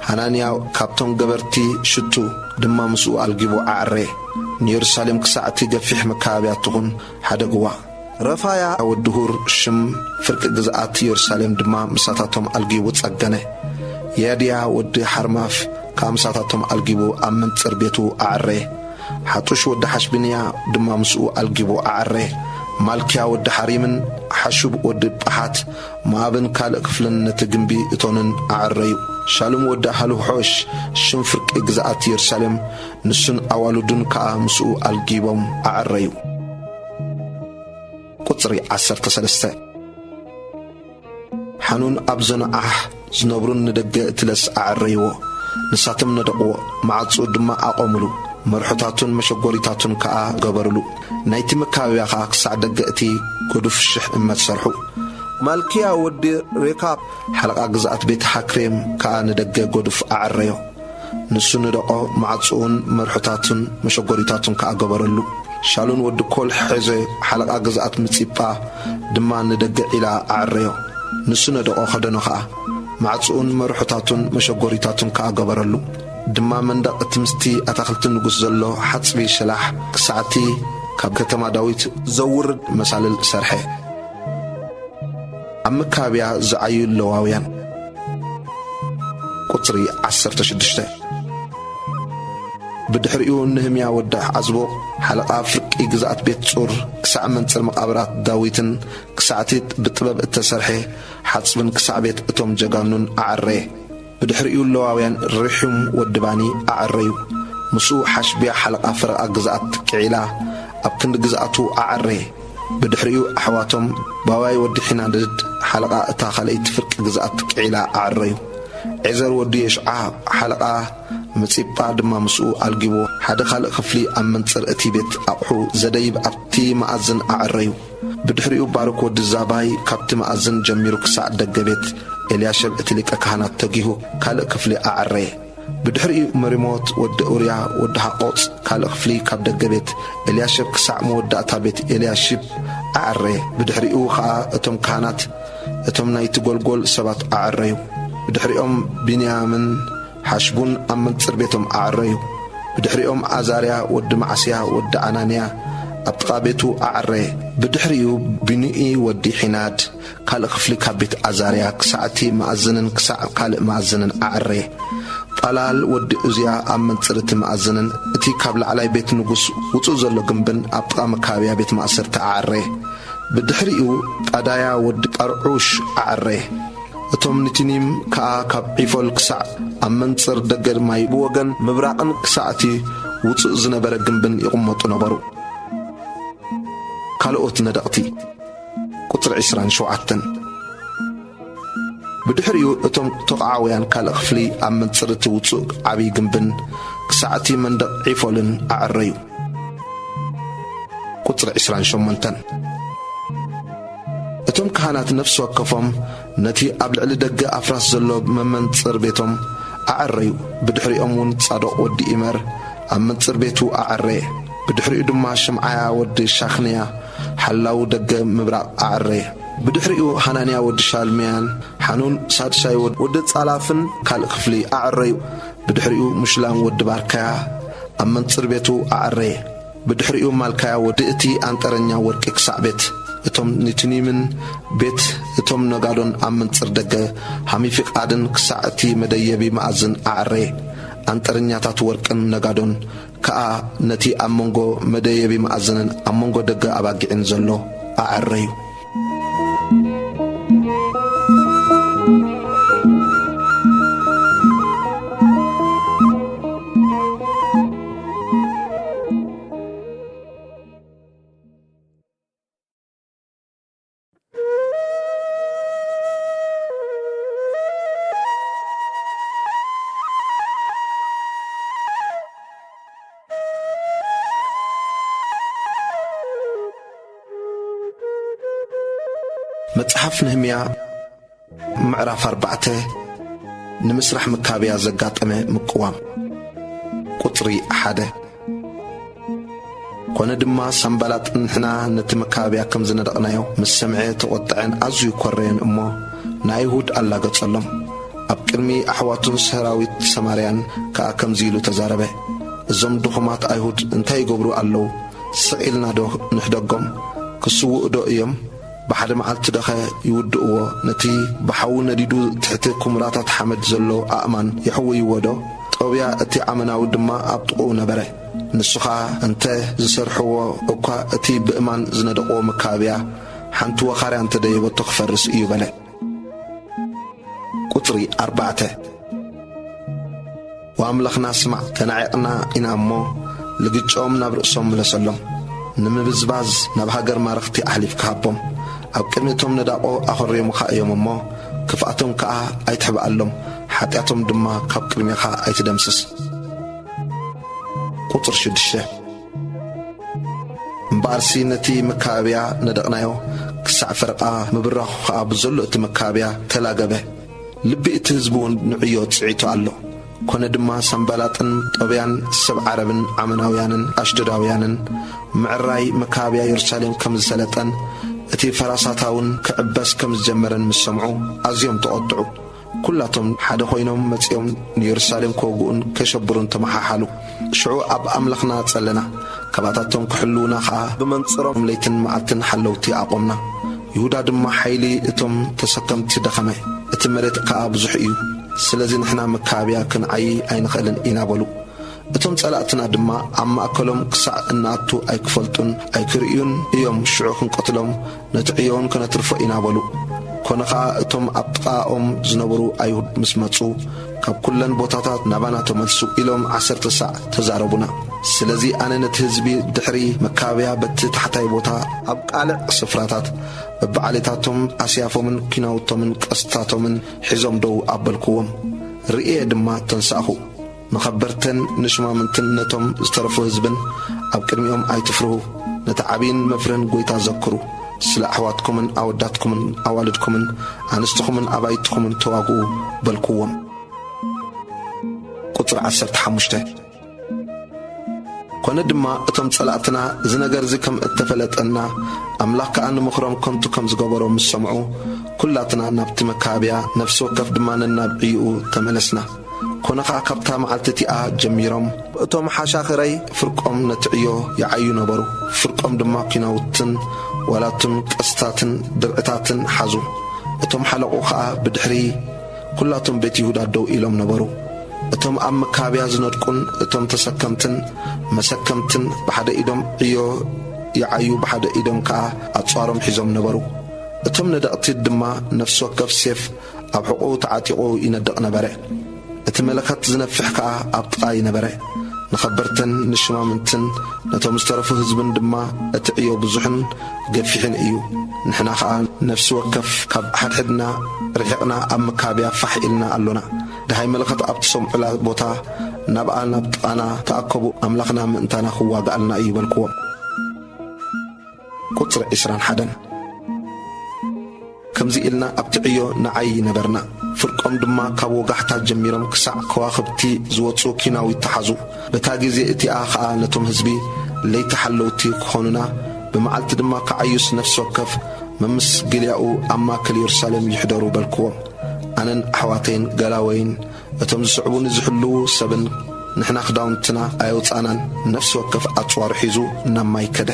ሃናንያ ካብቶም ገበርቲ ሽቱ ድማ ምስኡ ኣልጊቡ ኣዐረ። ንየሩሳሌም ክሳዕ እቲ ገፊሕ መካበብያ ትኹን ሓደግዋ። ረፋያ ወዲ ሁር ሽም ፍርቂ ግዝኣት የሩሳሌም ድማ ምሳታቶም ኣልጊቡ ጸገነ። የድያ ወዲ ሓርማፍ ከኣ ምሳታቶም ኣልጊቡ ኣብ መንጽር ቤቱ ኣዐረ። ሓጡሽ ወዲ ሓሽብንያ ድማ ምስኡ ኣልጊቡ ኣዐረ። ማልክያ ወዲ ሓሪምን ሓሹብ ወዲ ጳሓት ሞኣብን ካልእ ክፍልን ነቲ ግምቢ እቶንን ኣዐረዩ። ሻሉም ወዲ ሃልሖሽ ሽም ፍርቂ ግዝኣት የሩሳሌም፣ ንሱን ኣዋልዱን ከኣ ምስኡ ኣልጊቦም ኣዐረዩ። ቁጽሪ ዓሰርተ ሰለስተ። ሓኑን ኣብ ዞንዓሕ ዝነብሩን ንደገ እትለስ ኣዐረይዎ። ንሳቶም ነደቕዎ፣ ማዕጹኡ ድማ ኣቖምሉ፣ መርሖታቱን መሸጎሪታቱን ከኣ ገበሩሉ። ናይቲ መካበብያ ከኣ ክሳዕ ደገ እቲ ገዱፍ ሽሕ እመት ሰርሑ። ማልክያ ወዲ ሬካብ ሓለቓ ግዝኣት ቤት ሓክሬም ከኣ ንደገ ገዱፍ ኣዐረዮ። ንሱ ንደቆ፣ ማዕጾኡን መርሖታቱን መሸጎሪታቱን ከኣ ገበረሉ። ሻሉን ወዲ ኮል ሐዘ ሓለቓ ግዝኣት ምጺጳ ድማ ንደገ ዒላ ኣዐረዮ። ንሱ ነደቆ፣ ኸደኖ ኸኣ። ማዕጾኡን መርሖታቱን መሸጎሪታቱን ከኣ ገበረሉ። ድማ መንደቕ እቲ ምስቲ ኣታኽልቲ ንጉስ ዘሎ ሓጽቢ ሸላሕ ክሳዕቲ ካብ ከተማ ዳዊት ዘውርድ መሳልል ሰርሐ። ኣብ መካብያ ዝዓዩ ለዋውያን። ቁጽሪ ዓሰርተ ሽዱሽተ። ብድሕሪኡ ንህምያ ወዲ ዓዝቦ ሓለቓ ፍርቂ ግዝኣት ቤት ጹር ክሳዕ መንጽር መቓብራት ዳዊትን ክሳዕቲ ብጥበብ እተሰርሐ ሓጽብን ክሳዕ ቤት እቶም ጀጋኑን ኣዐረየ። ብድሕሪኡ ለዋውያን ርሑም ወዲ ባኒ ኣዐረዩ። ምስኡ ሓሽብያ ሓለቓ ፈረቓ ግዝኣት ቅዒላ ኣብ ክንዲ ግዝኣቱ ኣዐረየ። ብድሕሪኡ ኣሕዋቶም ባዋይ ወዲ ሒናድድ ሓለቓ እታ ካልኣይቲ ፍርቂ ግዝኣት ቅዒላ ኣዐረዩ። ዔዘር ወዲ የሽዓ ሓለቓ ምጺጳ ድማ ምስኡ ኣልጊቦ። ሓደ ካልእ ክፍሊ ኣብ መንጽር እቲ ቤት ኣቕሑ ዘደይብ ኣብቲ መኣዝን ኣዐረዩ። ብድሕሪኡ ባሩክ ወዲ ዛባይ ካብቲ መኣዝን ጀሚሩ ክሳዕ ደገ ቤት ኤልያሸብ እቲ ሊቀ ካህናት ተጊሁ ካልእ ክፍሊ ኣዐረየ። ብድሕሪኡ መሪሞት ወዲ ኡርያ ወዲ ሃቆጽ ካልእ ክፍሊ ካብ ደገ ቤት ኤልያሸብ ክሳዕ መወዳእታ ቤት ኤልያሺብ ኣዐረየ። ብድሕሪኡ ኸኣ እቶም ካህናት እቶም ናይቲ ጐልጐል ሰባት ኣዐረዩ። ብድሕሪኦም ብንያምን ሓሽቡን ኣብ መንጽር ቤቶም ኣዐረዩ። ብድሕሪኦም ኣዛርያ ወዲ መዓስያ ወዲ ኣናንያ ኣብ ጥቓ ቤቱ ኣዐረየ። ብድሕሪኡ ቢኑኢ ወዲ ሒናድ ካልእ ክፍሊ ካብ ቤት ኣዛርያ ክሳዕ እቲ መኣዝንን ክሳዕ ካልእ መኣዝንን ኣዐረየ። ጳላል ወዲ ኡዝያ ኣብ መንጽር እቲ መኣዝንን እቲ ካብ ላዕላይ ቤት ንጉስ ውጹእ ዘሎ ግምብን ኣብ ጥቓ መካብያ ቤት ማእሰርቲ ኣዐረየ። ብድሕሪኡ ጳዳያ ወዲ ጳርዑሽ ኣዐረየ። እቶም ንቲኒም ከኣ ካብ ዒፎል ክሳዕ ኣብ መንጽር ደገ ማይ ብወገን ምብራቕን ክሳዕ እቲ ውጹእ ዝነበረ ግምብን ይቕመጡ ነበሩ። ካልኦት ነደቕቲ። ቁጽሪ ዕስራን ሸውዓተን። ብድሕሪኡ እቶም ተቓዓውያን ካልእ ክፍሊ ኣብ መንጽር እቲ ውጹእ ዓብዪ ግምብን ክሳዕ እቲ መንደቕ ዒፎልን ኣዐረዩ። ቁጽሪ ዕስራን ሸሞንተን። እቶም ካህናት ነፍሲ ወከፎም ነቲ ኣብ ልዕሊ ደገ ኣፍራስ ዘሎ መመንጽር ቤቶም ኣዐረዩ። ብድሕሪኦም እውን ጻዶቕ ወዲ ኢመር ኣብ መንጽር ቤቱ ኣዐረየ። ብድሕሪኡ ድማ ሽምዓያ ወዲ ሻኽንያ ሓላው ደገ ምብራቕ ኣዕረየ። ብድሕሪኡ ሃናንያ ወዲ ሻልምያን ሓኑን ሳድሻይ ወድ-፣ ወዲ ጻላፍን ካልእ ክፍሊ ኣዕረዩ። ብድሕሪኡ ሙሽላም ወዲ ባርካያ ኣብ መንጽር ቤቱ ኣዕረየ። ብድሕሪኡ ማልካያ ወዲ እቲ ኣንጠረኛ ወርቂ ክሳዕ ቤት እቶም ኒትኒምን ቤት እቶም ነጋዶን ኣብ መንጽር ደገ ሃሚፊቃድን ክሳዕ እቲ መደየቢ መኣዝን ኣዕረየ። ኣንጠረኛታት ወርቅን ነጋዶን ከኣ ነቲ ኣብ መንጎ መደየቢ መኣዝንን ኣብ መንጎ ደገ ኣባጊዕን ዘሎ ኣዐረዩ። መጽሓፍ ነህምያ ምዕራፍ ኣርባዕተ። ንምስራሕ መካብያ ዘጋጠመ ምቅዋም። ቁጽሪ ሓደ። ኮነ ድማ ሳምባላጥ ንሕና ነቲ መካብያ ከም ዝነደቕናዮ ምስ ሰምዐ ተቖጥዐን ኣዝዩ ኮረየን እሞ ንኣይሁድ ኣላገጸሎም። ኣብ ቅድሚ ኣሕዋቱን ሰራዊት ሰማርያን ከኣ ከምዚ ኢሉ ተዛረበ፣ "እዞም ድኹማት ኣይሁድ እንታይ ይገብሩ ኣለዉ? ስቕ ኢልና ዶ ንሕደጎም? ክስውኡ ዶ እዮም? ብሓደ መዓልቲ ደኸ ይውድእዎ? ነቲ ብሓዊ ነዲዱ ትሕቲ ኩምራታት ሓመድ ዘሎ ኣእማን የሕውይዎ ዶ?" ጦብያ እቲ ዓመናዊ ድማ ኣብ ጥቕኡ ነበረ። ንሱ ኸኣ፣ "እንተ ዝሰርሕዎ እኳ፣ እቲ ብእማን ዝነደቕዎ መካብያ ሓንቲ ወኻርያ እንተ ደየበቶ ክፈርስ እዩ" በለ። ቁጽሪ ኣርባዕተ። "ወኣምላኽና ስማዕ፣ ተናዒቕና ኢና እሞ፣ ልግጭኦም ናብ ርእሶም ምለሰሎም። ንምብዝባዝ ናብ ሃገር ማረኽቲ ኣሕሊፍካ ሃቦም። ኣብ ቅድሚ እቶም ነዳቖ ኣኾርዮምኻ እዮም እሞ፣ ክፍኣቶም ከኣ ኣይትሕብኣሎም፣ ሓጢኣቶም ድማ ካብ ቅድሜኻ ኣይትደምስስ።" ቁጽሪ ሽዱሽተ። እምበኣርሲ ነቲ መካብያ ነደቕናዮ፣ ክሳዕ ፈረቓ ምብራኹ ኸኣ ብዘሎ እቲ መካብያ ተላገበ። ልቢ እቲ ህዝቢ እውን ንዕዮ ጽዒቱ ኣሎ። ኮነ ድማ ሳምባላጥን ጦብያን ሰብ ዓረብን ዓመናውያንን ኣሽዶዳውያንን ምዕራይ መካብያ የሩሳሌም ከም ዝሰለጠን እቲ ፈራሳታ እውን ክዕበስ ከም ዝጀመረን ምስ ሰምዑ ኣዝዮም ተቖጥዑ። ኩላቶም ሓደ ኮይኖም መጺኦም ንየሩሳሌም ክወግኡን ከሸብሩን ተመሓሓሉ። ሽዑ ኣብ ኣምላኽና ጸለና፣ ካብኣታቶም ክሕልዉና ኸኣ ብመንጽሮም ለይትን መዓልትን ሓለውቲ ኣቖምና። ይሁዳ ድማ ሓይሊ እቶም ተሰከምቲ ደኸመ፣ እቲ መሬት ከኣ ብዙሕ እዩ። ስለዚ ንሕና መካብያ ክንዓዪ ኣይንኽእልን ኢና በሉ። እቶም ጸላእትና ድማ ኣብ ማእከሎም ክሳዕ እንኣቱ ኣይክፈልጡን ኣይክርእዩን እዮም፣ ሽዑ ክንቀትሎም ነቲ ዕዮውን ከነትርፎ ኢና በሉ። ኮነ ኸኣ እቶም ኣብ ጥቓኦም ዝነበሩ ኣይሁድ ምስ መጹ፣ "ካብ ኩለን ቦታታት ናባና ተመልሱ" ኢሎም ዓሰርተ ሳዕ ተዛረቡና። ስለዚ ኣነ ነቲ ህዝቢ ድሕሪ መካብያ በቲ ታሕታይ ቦታ ኣብ ቃልዕ ስፍራታት በብዓሌታቶም ኣስያፎምን ኪናውቶምን ቀስታቶምን ሒዞም ደው ኣበልክዎም። ርእየ ድማ ተንሳእኹ። ንኸበርተን ንሽማምንትን ነቶም ዝተረፉ ህዝብን ኣብ ቅድሚኦም ኣይትፍርሁ። ነቲ ዓብይን መፍርህን ጐይታ ዘክሩ። ስለ ኣሕዋትኩምን ኣወዳትኩምን ኣዋልድኩምን ኣንስትኹምን ኣባይትኹምን ተዋግኡ በልክዎም። ቁጽሪ ዓሰርተ ሓሙሽተ። ኮነ ድማ እቶም ጸላእትና እዚ ነገር እዚ ከም እተፈለጠና፣ ኣምላኽ ከኣ ንምኽሮም ከንቱ ከም ዝገበሮ ምስ ሰምዑ፣ ኩላትና ናብቲ መካብያ፣ ነፍሲ ወከፍ ድማ ነናብ ዕይኡ ተመለስና። ኮነ ኸኣ ካብታ መዓልቲ እቲኣ ጀሚሮም፣ እቶም ሓሻኽረይ ፍርቆም ነቲ ዕዮ ይዓዩ ነበሩ። ፍርቆም ድማ ኲናውትን ዋላቱን ቀስታትን ድርዕታትን ሓዙ። እቶም ሓለቑ ኸኣ ብድሕሪ ኩላቶም ቤት ይሁዳ ደው ኢሎም ነበሩ። እቶም ኣብ መካብያ ዝነድቁን እቶም ተሰከምትን መሰከምትን ብሓደ ኢዶም ዕዮ ይዓዩ፣ ብሓደ ኢዶም ከኣ ኣጽዋሮም ሒዞም ነበሩ። እቶም ነደቕቲ ድማ ነፍሲ ወከፍ ሴፍ ኣብ ሕቖኡ ተዓጢቑ ይነድቕ ነበረ። እቲ መለኸት ዝነፍሕ ከኣ ኣብ ጥቓ ይነበረ። ንኸበርተን ንሽማምንትን ነቶም ዝተረፉ ህዝብን ድማ እቲ ዕዮ ብዙሕን ገፊሕን እዩ። ንሕና ኸኣ ነፍሲ ወከፍ ካብ ሓድሕድና ርሒቕና ኣብ መካብያ ፋሕ ኢልና ኣሎና። ደሃይ መለኸት ኣብ ትሰምዑላ ቦታ ናብኣ ናብ ጥቓና ተኣከቡ፣ ኣምላኽና ምእንታና ክዋግኣልና እዩ በልክዎም። ቁጽሪ ዕስራን ሓደን። ከምዚ ኢልና ኣብቲ ዕዮ ንዓዪ ነበርና። ፍርቆም ድማ ካብ ወጋሕታ ጀሚሮም ክሳዕ ከዋኽብቲ ዝወጹ ኪናዊት ተሓዙ። በታ ግዜ እቲኣ ኸኣ ነቶም ህዝቢ ለይቲ ሓለውቲ ክኾኑና፣ ብመዓልቲ ድማ ክዓዩስ ነፍሲ ወከፍ መምስ ግልያኡ ኣብ ማእከል የሩሳሌም ይሕደሩ በልክዎም። ኣነን ኣሕዋተይን ገላወይን እቶም ዝስዕቡኒ ዝሕልዉ ሰብን ንሕና ክዳውንትና ኣየውጻእናን፣ ነፍሲ ወከፍ ኣጽዋሩ ሒዙ ናብ ማይ ከደ።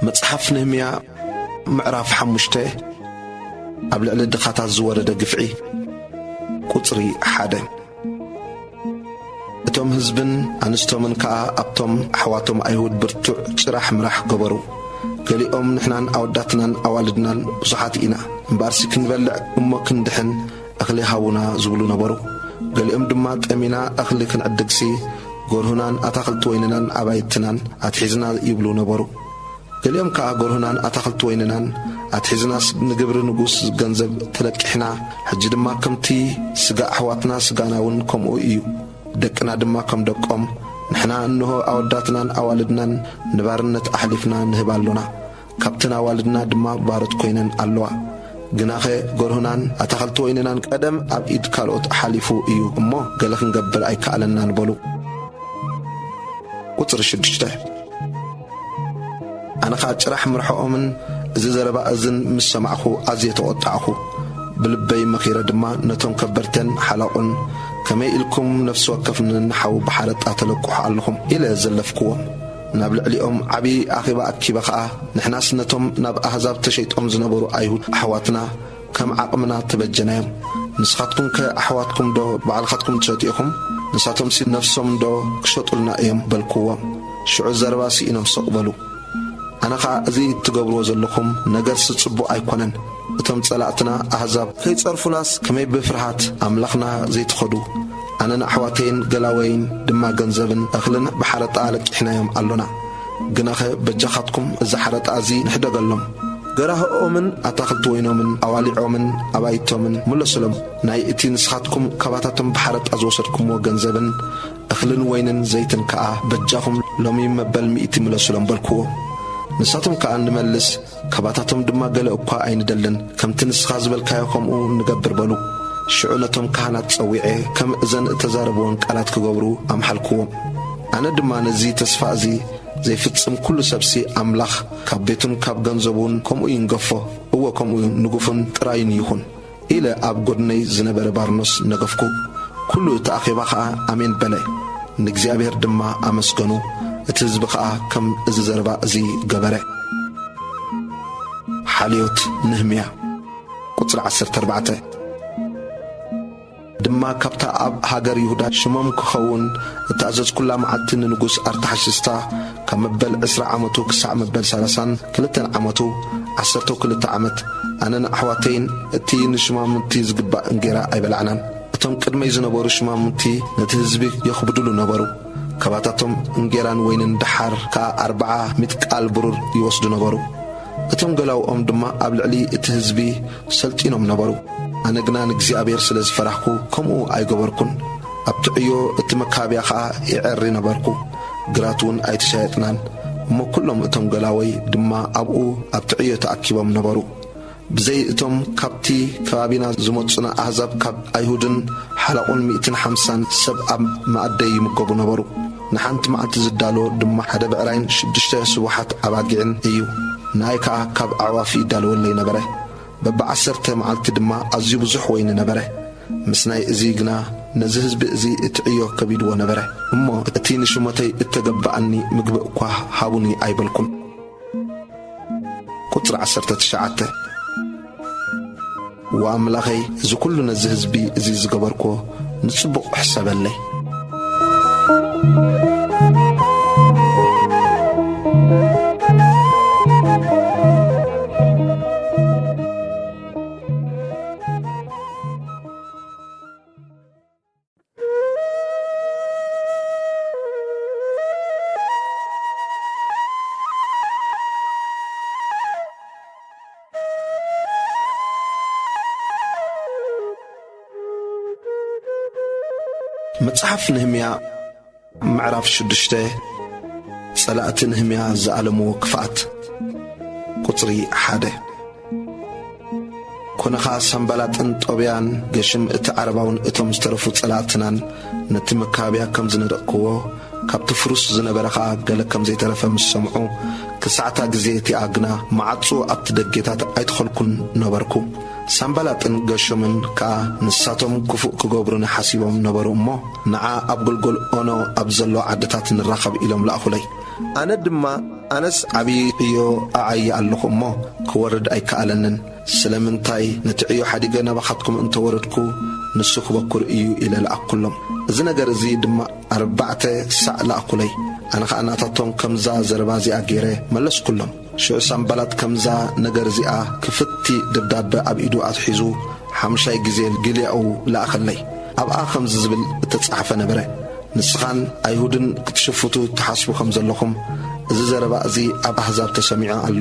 መጽሓፍ ነህምያ ምዕራፍ ሓሙሽተ። ኣብ ልዕሊ ድኻታት ዝወረደ ግፍዒ። ቁጽሪ ሓደ። እቶም ህዝብን ኣንስቶምን ከኣ ኣብቶም ኣሕዋቶም ኣይሁድ ብርቱዕ ጭራሕ ምራሕ ገበሩ። ገሊኦም፣ "ንሕናን ኣወዳትናን ኣዋልድናን ብዙሓት ኢና፣ እምበኣርሲ ክንበልዕ እሞ ክንድሕን እኽሊ ሃቡና" ዝብሉ ነበሩ። ገሊኦም ድማ፣ "ጠሚና እኽሊ ክንዕድግሲ፣ ጎርሁናን ኣታኽልቲ ወይንናን ኣባይትናን ኣትሒዝና" ይብሉ ነበሩ። ገሊኦም ከኣ፣ "ጎርሁናን ኣታኽልቲ ወይንናን ኣትሒዝናስ፣ ንግብሪ ንጉስ ገንዘብ ተለቂሕና፣ ሕጂ ድማ ከምቲ ስጋ ኣሕዋትና ስጋና እውን ከምኡ እዩ፣ ደቅና ድማ ከም ደቆም፣ ንሕና እንሆ ኣወዳትናን ኣዋልድናን ንባርነት ኣሕሊፍና ንህብ ኣሎና፣ ካብተን ኣዋልድና ድማ ባሮት ኮይነን ኣለዋ። ግናኸ ጎርሁናን ኣታኽልቲ ወይንናን ቀደም ኣብ ኢድ ካልኦት ሓሊፉ እዩ እሞ፣ ገለ ክንገብር ኣይከኣለናን" በሉ። ቁጽሪ ሽዱሽተ። ኣነ ኸኣ ጭራሕ ምርሖኦምን እዚ ዘረባ እዝን ምስ ሰማዕኹ ኣዝየ ተቖጣዕኹ። ብልበይ መኺረ ድማ ነቶም ከበርተን ሓላቑን፣ "ከመይ ኢልኩም ነፍሲ ወከፍ ንነሓዉ ብሓረጣ ተለቅሑ ኣለኹም?" ኢለ ዘለፍክዎም። ናብ ልዕሊኦም ዓቢ ኣኼባ ኣኪበ ኸኣ፣ "ንሕናስ ነቶም ናብ ኣህዛብ ተሸይጦም ዝነበሩ ኣይሁድ ኣሕዋትና ከም ዓቕምና ተበጀናዮም። ንስኻትኩምከ ኣሕዋትኩም ዶ ባዕልኻትኩም ትሸጡ ኢኹም? ንሳቶምሲ ነፍሶም ዶ ክሸጡልና እዮም?" በልክዎም። ሽዑ ዘረባ ስኢኖም ስቕ በሉ። ኣነ ኸኣ፣ "እዚ እትገብርዎ ዘለኹም ነገርሲ ጽቡቕ ኣይኮነን። እቶም ጸላእትና ኣህዛብ ከይጸርፉናስ ከመይ ብፍርሃት ኣምላኽና ዘይትኸዱ? ኣነን ኣሕዋተይን ገላወይን ድማ ገንዘብን እኽልን ብሓረጣ ለቂሕናዮም ኣሎና። ግናኸ በጃኻትኩም እዚ ሓረጣ እዚ ንሕደገሎም። ገራህኦምን ኣታኽልቲ ወይኖምን ኣዋሊዖምን ኣባይቶምን ምለሱሎም። ናይ እቲ ንስኻትኩም ካባታቶም ብሓረጣ ዝወሰድኩምዎ ገንዘብን እኽልን ወይንን ዘይትን ከኣ በጃኹም ሎሚ መበል ሚእቲ ምለሱሎም" በልክዎ። ንሳቶም ከኣ፣ "ንመልስ፣ ካባታቶም ድማ ገለ እኳ ኣይንደልን፣ ከምቲ ንስኻ ዝበልካዮ ከምኡ ንገብር" በሉ። ሽዑ ነቶም ካህናት ጸዊዐ፣ ከም እዘን እተዛረብወን ቃላት ክገብሩ ኣምሓልክዎም። ኣነ ድማ፣ "ነዚ ተስፋ እዚ ዘይፍጽም ኩሉ ሰብሲ፣ ኣምላኽ ካብ ቤቱን ካብ ገንዘቡን ከምኡ ይንገፎ፣ እወ፣ ከምኡ ንጉፍን ጥራይን ይኹን" ኢለ ኣብ ጐድነይ ዝነበረ ባርኖስ ነገፍኩ። ኩሉ እቲ ኣኼባ ኸኣ ኣሜን በለ፣ ንእግዚኣብሔር ድማ ኣመስገኑ። እቲ ህዝቢ ኸኣ ከም እዚ ዘረባ እዚ ገበረ። ሓልዮት ነህምያ። ቁጽሪ ዓሰርተ ኣርባዕተ። ድማ ካብታ ኣብ ሃገር ይሁዳ ሽሞም ክኸውን እተኣዘዝኩላ መዓልቲ ንንጉስ ኣርታሕሽስታ፣ ካብ መበል ዕስራ ዓመቱ ክሳዕ መበል ሰላሳን ክልተን ዓመቱ፣ ዓሰርተው ክልተ ዓመት፣ ኣነን ኣሕዋተይን እቲ ንሽማሙንቲ ዝግባእ እንጌራ ኣይበላዕናን። እቶም ቅድመይ ዝነበሩ ሽማሙንቲ ነቲ ህዝቢ የኽብዱሉ ነበሩ። ካባታቶም እንጌራን ወይንን ደሓር ከኣ ኣርብዓ ሚጥቃል ብሩር ይወስዱ ነበሩ። እቶም ገላውኦም ድማ ኣብ ልዕሊ እቲ ህዝቢ ሰልጢኖም ነበሩ። ኣነ ግና ንእግዚኣብሔር ስለ ዝፈራህኩ፣ ከምኡ ኣይገበርኩን። ኣብቲ ዕዮ እቲ መካብያ ኸኣ ይዐሪ ነበርኩ። ግራት እውን ኣይተሻየጥናን። እሞ ኩሎም እቶም ገላወይ ድማ ኣብኡ ኣብቲ ዕዮ ተኣኪቦም ነበሩ። ብዘይ እቶም ካብቲ ከባቢና ዝመጹና ኣህዛብ፣ ካብ ኣይሁድን ሓላቑን ሚእትን ሓምሳን ሰብ ኣብ መኣደይ ይምገቡ ነበሩ። ንሓንቲ መዓልቲ ዝዳሎ ድማ ሓደ ብዕራይን ሽዱሽተ ስቡሓት ኣባጊዕን እዩ። ንኣይ ከኣ ካብ ኣዕዋፍ ይዳለወለይ ነበረ። በብዓሰርተ መዓልቲ ድማ ኣዝዩ ብዙሕ ወይኒ ነበረ። ምስናይ እዚ ግና ነዚ ህዝቢ እዚ እቲ ዕዮ ከቢድዎ ነበረ። እሞ እቲ ንሽሞተይ እተገባኣኒ ምግቢ እኳ ሃቡኒ ኣይበልኩን። ቁጽሪ ዓሰርተ ትሽዓተ። ወኣምላኸይ፣ እዚ ኩሉ ነዚ ህዝቢ እዚ ዝገበርኩዎ ንጽቡቕ ሕሰበለይ። መጽሓፍ ነህምያ ምዕራፍ ሽዱሽተ። ጸላእቲ ነህምያ ዝኣለምዎ ክፍኣት። ቁጽሪ ሓደ። ኮነ ኸኣ ሳምባላጥን ጦብያን ገሽም እቲ ዓረባውን እቶም ዝተረፉ ጸላእትናን ነቲ መካብያ ከም ዝነደቕክዎ፣ ካብቲ ፍሩስ ዝነበረ ኸኣ ገለ ከም ዘይተረፈ ምስ ሰምዑ፣ ክሳዕታ ግዜ እቲኣ ግና መዓጹ ኣብቲ ደጌታት ኣይተኸልኩን ነበርኩ። ሳምባላጥን ገሾምን ከኣ ንሳቶም ክፉእ ክገብሩኒ ሓሲቦም ነበሩ እሞ፣ ንዓ ኣብ ጎልጎል ኦኖ ኣብ ዘሎ ዓድታት ንራኸብ ኢሎም ለኣኹለይ። ኣነ ድማ፣ ኣነስ ዓብዪ ዕዮ ኣዓዪ ኣለኹ እሞ፣ ክወርድ ኣይከኣለንን። ስለምንታይ ነቲ ዕዮ ሓዲገ ናባኻትኩም እንተወረድኩ፣ ንሱ ክበኩር እዩ ኢለ ለኣኩሎም። እዚ ነገር እዚ ድማ ኣርባዕተ ሳዕ ለኣኩለይ። ኣነ ኸኣ ናታቶም ከምዛ ዘረባ እዚኣ ገይረ መለስኩሎም። ሽዑ ሳምባላጥ ከምዛ ነገር እዚኣ ክፍቲ ደብዳበ ኣብ ኢዱ ኣትሒዙ ሓምሻይ ግዜ ግልያኡ ለኣኸለይ። ኣብኣ ከምዚ ዝብል እተጻሕፈ ነበረ። ንስኻን ኣይሁድን ክትሽፍቱ ትሓስቡ ከም ዘለኹም፣ እዚ ዘረባ እዚ ኣብ ኣህዛብ ተሰሚዑ ኣሎ።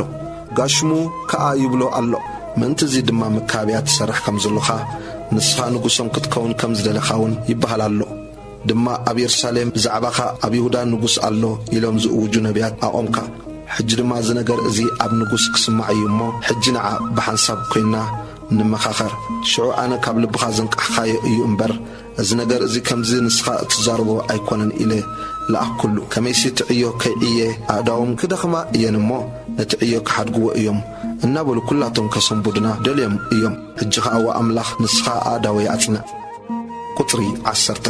ጋሽሙ ከኣ ይብሎ ኣሎ። ምእንቲ እዚ ድማ መካብያ ትሰርሕ ከም ዘለኻ፣ ንስኻ ንጉሶም ክትከውን ከም ዝደለኻ እውን ይበሃል ኣሎ። ድማ ኣብ የሩሳሌም ብዛዕባኻ ኣብ ይሁዳ ንጉስ ኣሎ ኢሎም ዝእውጁ ነቢያት ኣቖምካ። ሕጂ ድማ እዚ ነገር እዚ ኣብ ንጉስ ክስማዕ እዩ እሞ፣ ሕጂ ንዓ ብሓንሳብ ኮይንና ንመኻኸር። ሽዑ ኣነ ካብ ልብኻ ዘንቃሕካዮ እዩ እምበር፣ እዚ ነገር እዚ ከምዚ ንስኻ እትዛረቦ ኣይኮነን ኢለ ለኣኩሉ። ከመይሲ እቲ ዕዮ ከይዕየ ኣእዳዎም ክደኽማ እየን እሞ፣ ነቲ ዕዮ ክሓድግዎ እዮም እናበሉ ኩላቶም ከሰንቡዱና ደልዮም እዮም። ሕጂ ኸኣ ወኣምላኽ ንስኻ ኣእዳወይ ኣጽንዕ። ቁጽሪ ዓሰርተ።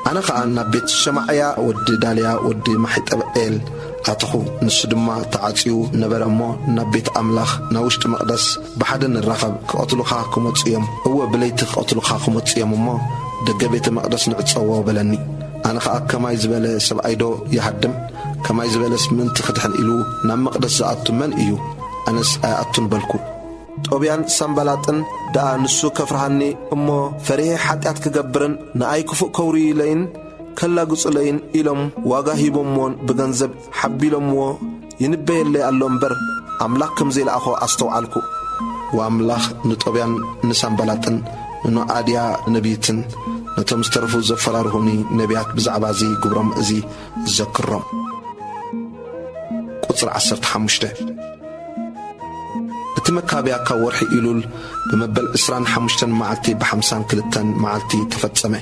ኣነ ኸኣ ናብ ቤት ሸማዕያ ወዲ ዳልያ ወዲ ማሒጠብኤል ኣተኹ። ንሱ ድማ ተዓጽዩ ነበረ እሞ፣ ናብ ቤት ኣምላኽ ናብ ውሽጢ መቕደስ ብሓደ ንራኸብ፣ ክቐትሉኻ ክመጹ እዮም፣ እወ፣ ብለይቲ ክቐትሉኻ ክመጹ እዮም እሞ፣ ደገ ቤተ መቕደስ ንዕጸዎ በለኒ። ኣነ ኸኣ ከማይ ዝበለ ሰብኣይዶ ይሃድም? ከማይ ዝበለስ ምእንቲ ክድሕን ኢሉ ናብ መቕደስ ዝኣቱ መን እዩ? ኣነስ ኣይኣቱን በልኩ። ጦብያን ሳምባላጥን ደኣ ንሱ ከፍርሃኒ እሞ ፈሪሄ ሓጢኣት ክገብርን ንኣይ ክፉእ ከውርዩለይን ከላግጹለይን ኢሎም ዋጋ ሂቦምዎን ብገንዘብ ሓቢሎምዎ ይንበየለይ ኣሎ እምበር፣ ኣምላኽ ከም ዘይለኣኾ ኣስተውዓልኩ። ወኣምላኽ ንጦብያን ንሳምባላጥን ንኖኣድያ ነቢይትን ነቶም ዝተረፉ ዘፈራርሁኒ ነቢያት ብዛዕባ እዚ ግብሮም እዚ ዘክሮም። ቁጽሪ ዓሰርተ ሓሙሽተ። እቲ መካብያ ካብ ወርሒ ኢሉል ብመበል ዕስራን ሓሙሽተን መዓልቲ ብሓምሳን ክልተን መዓልቲ ተፈጸመ።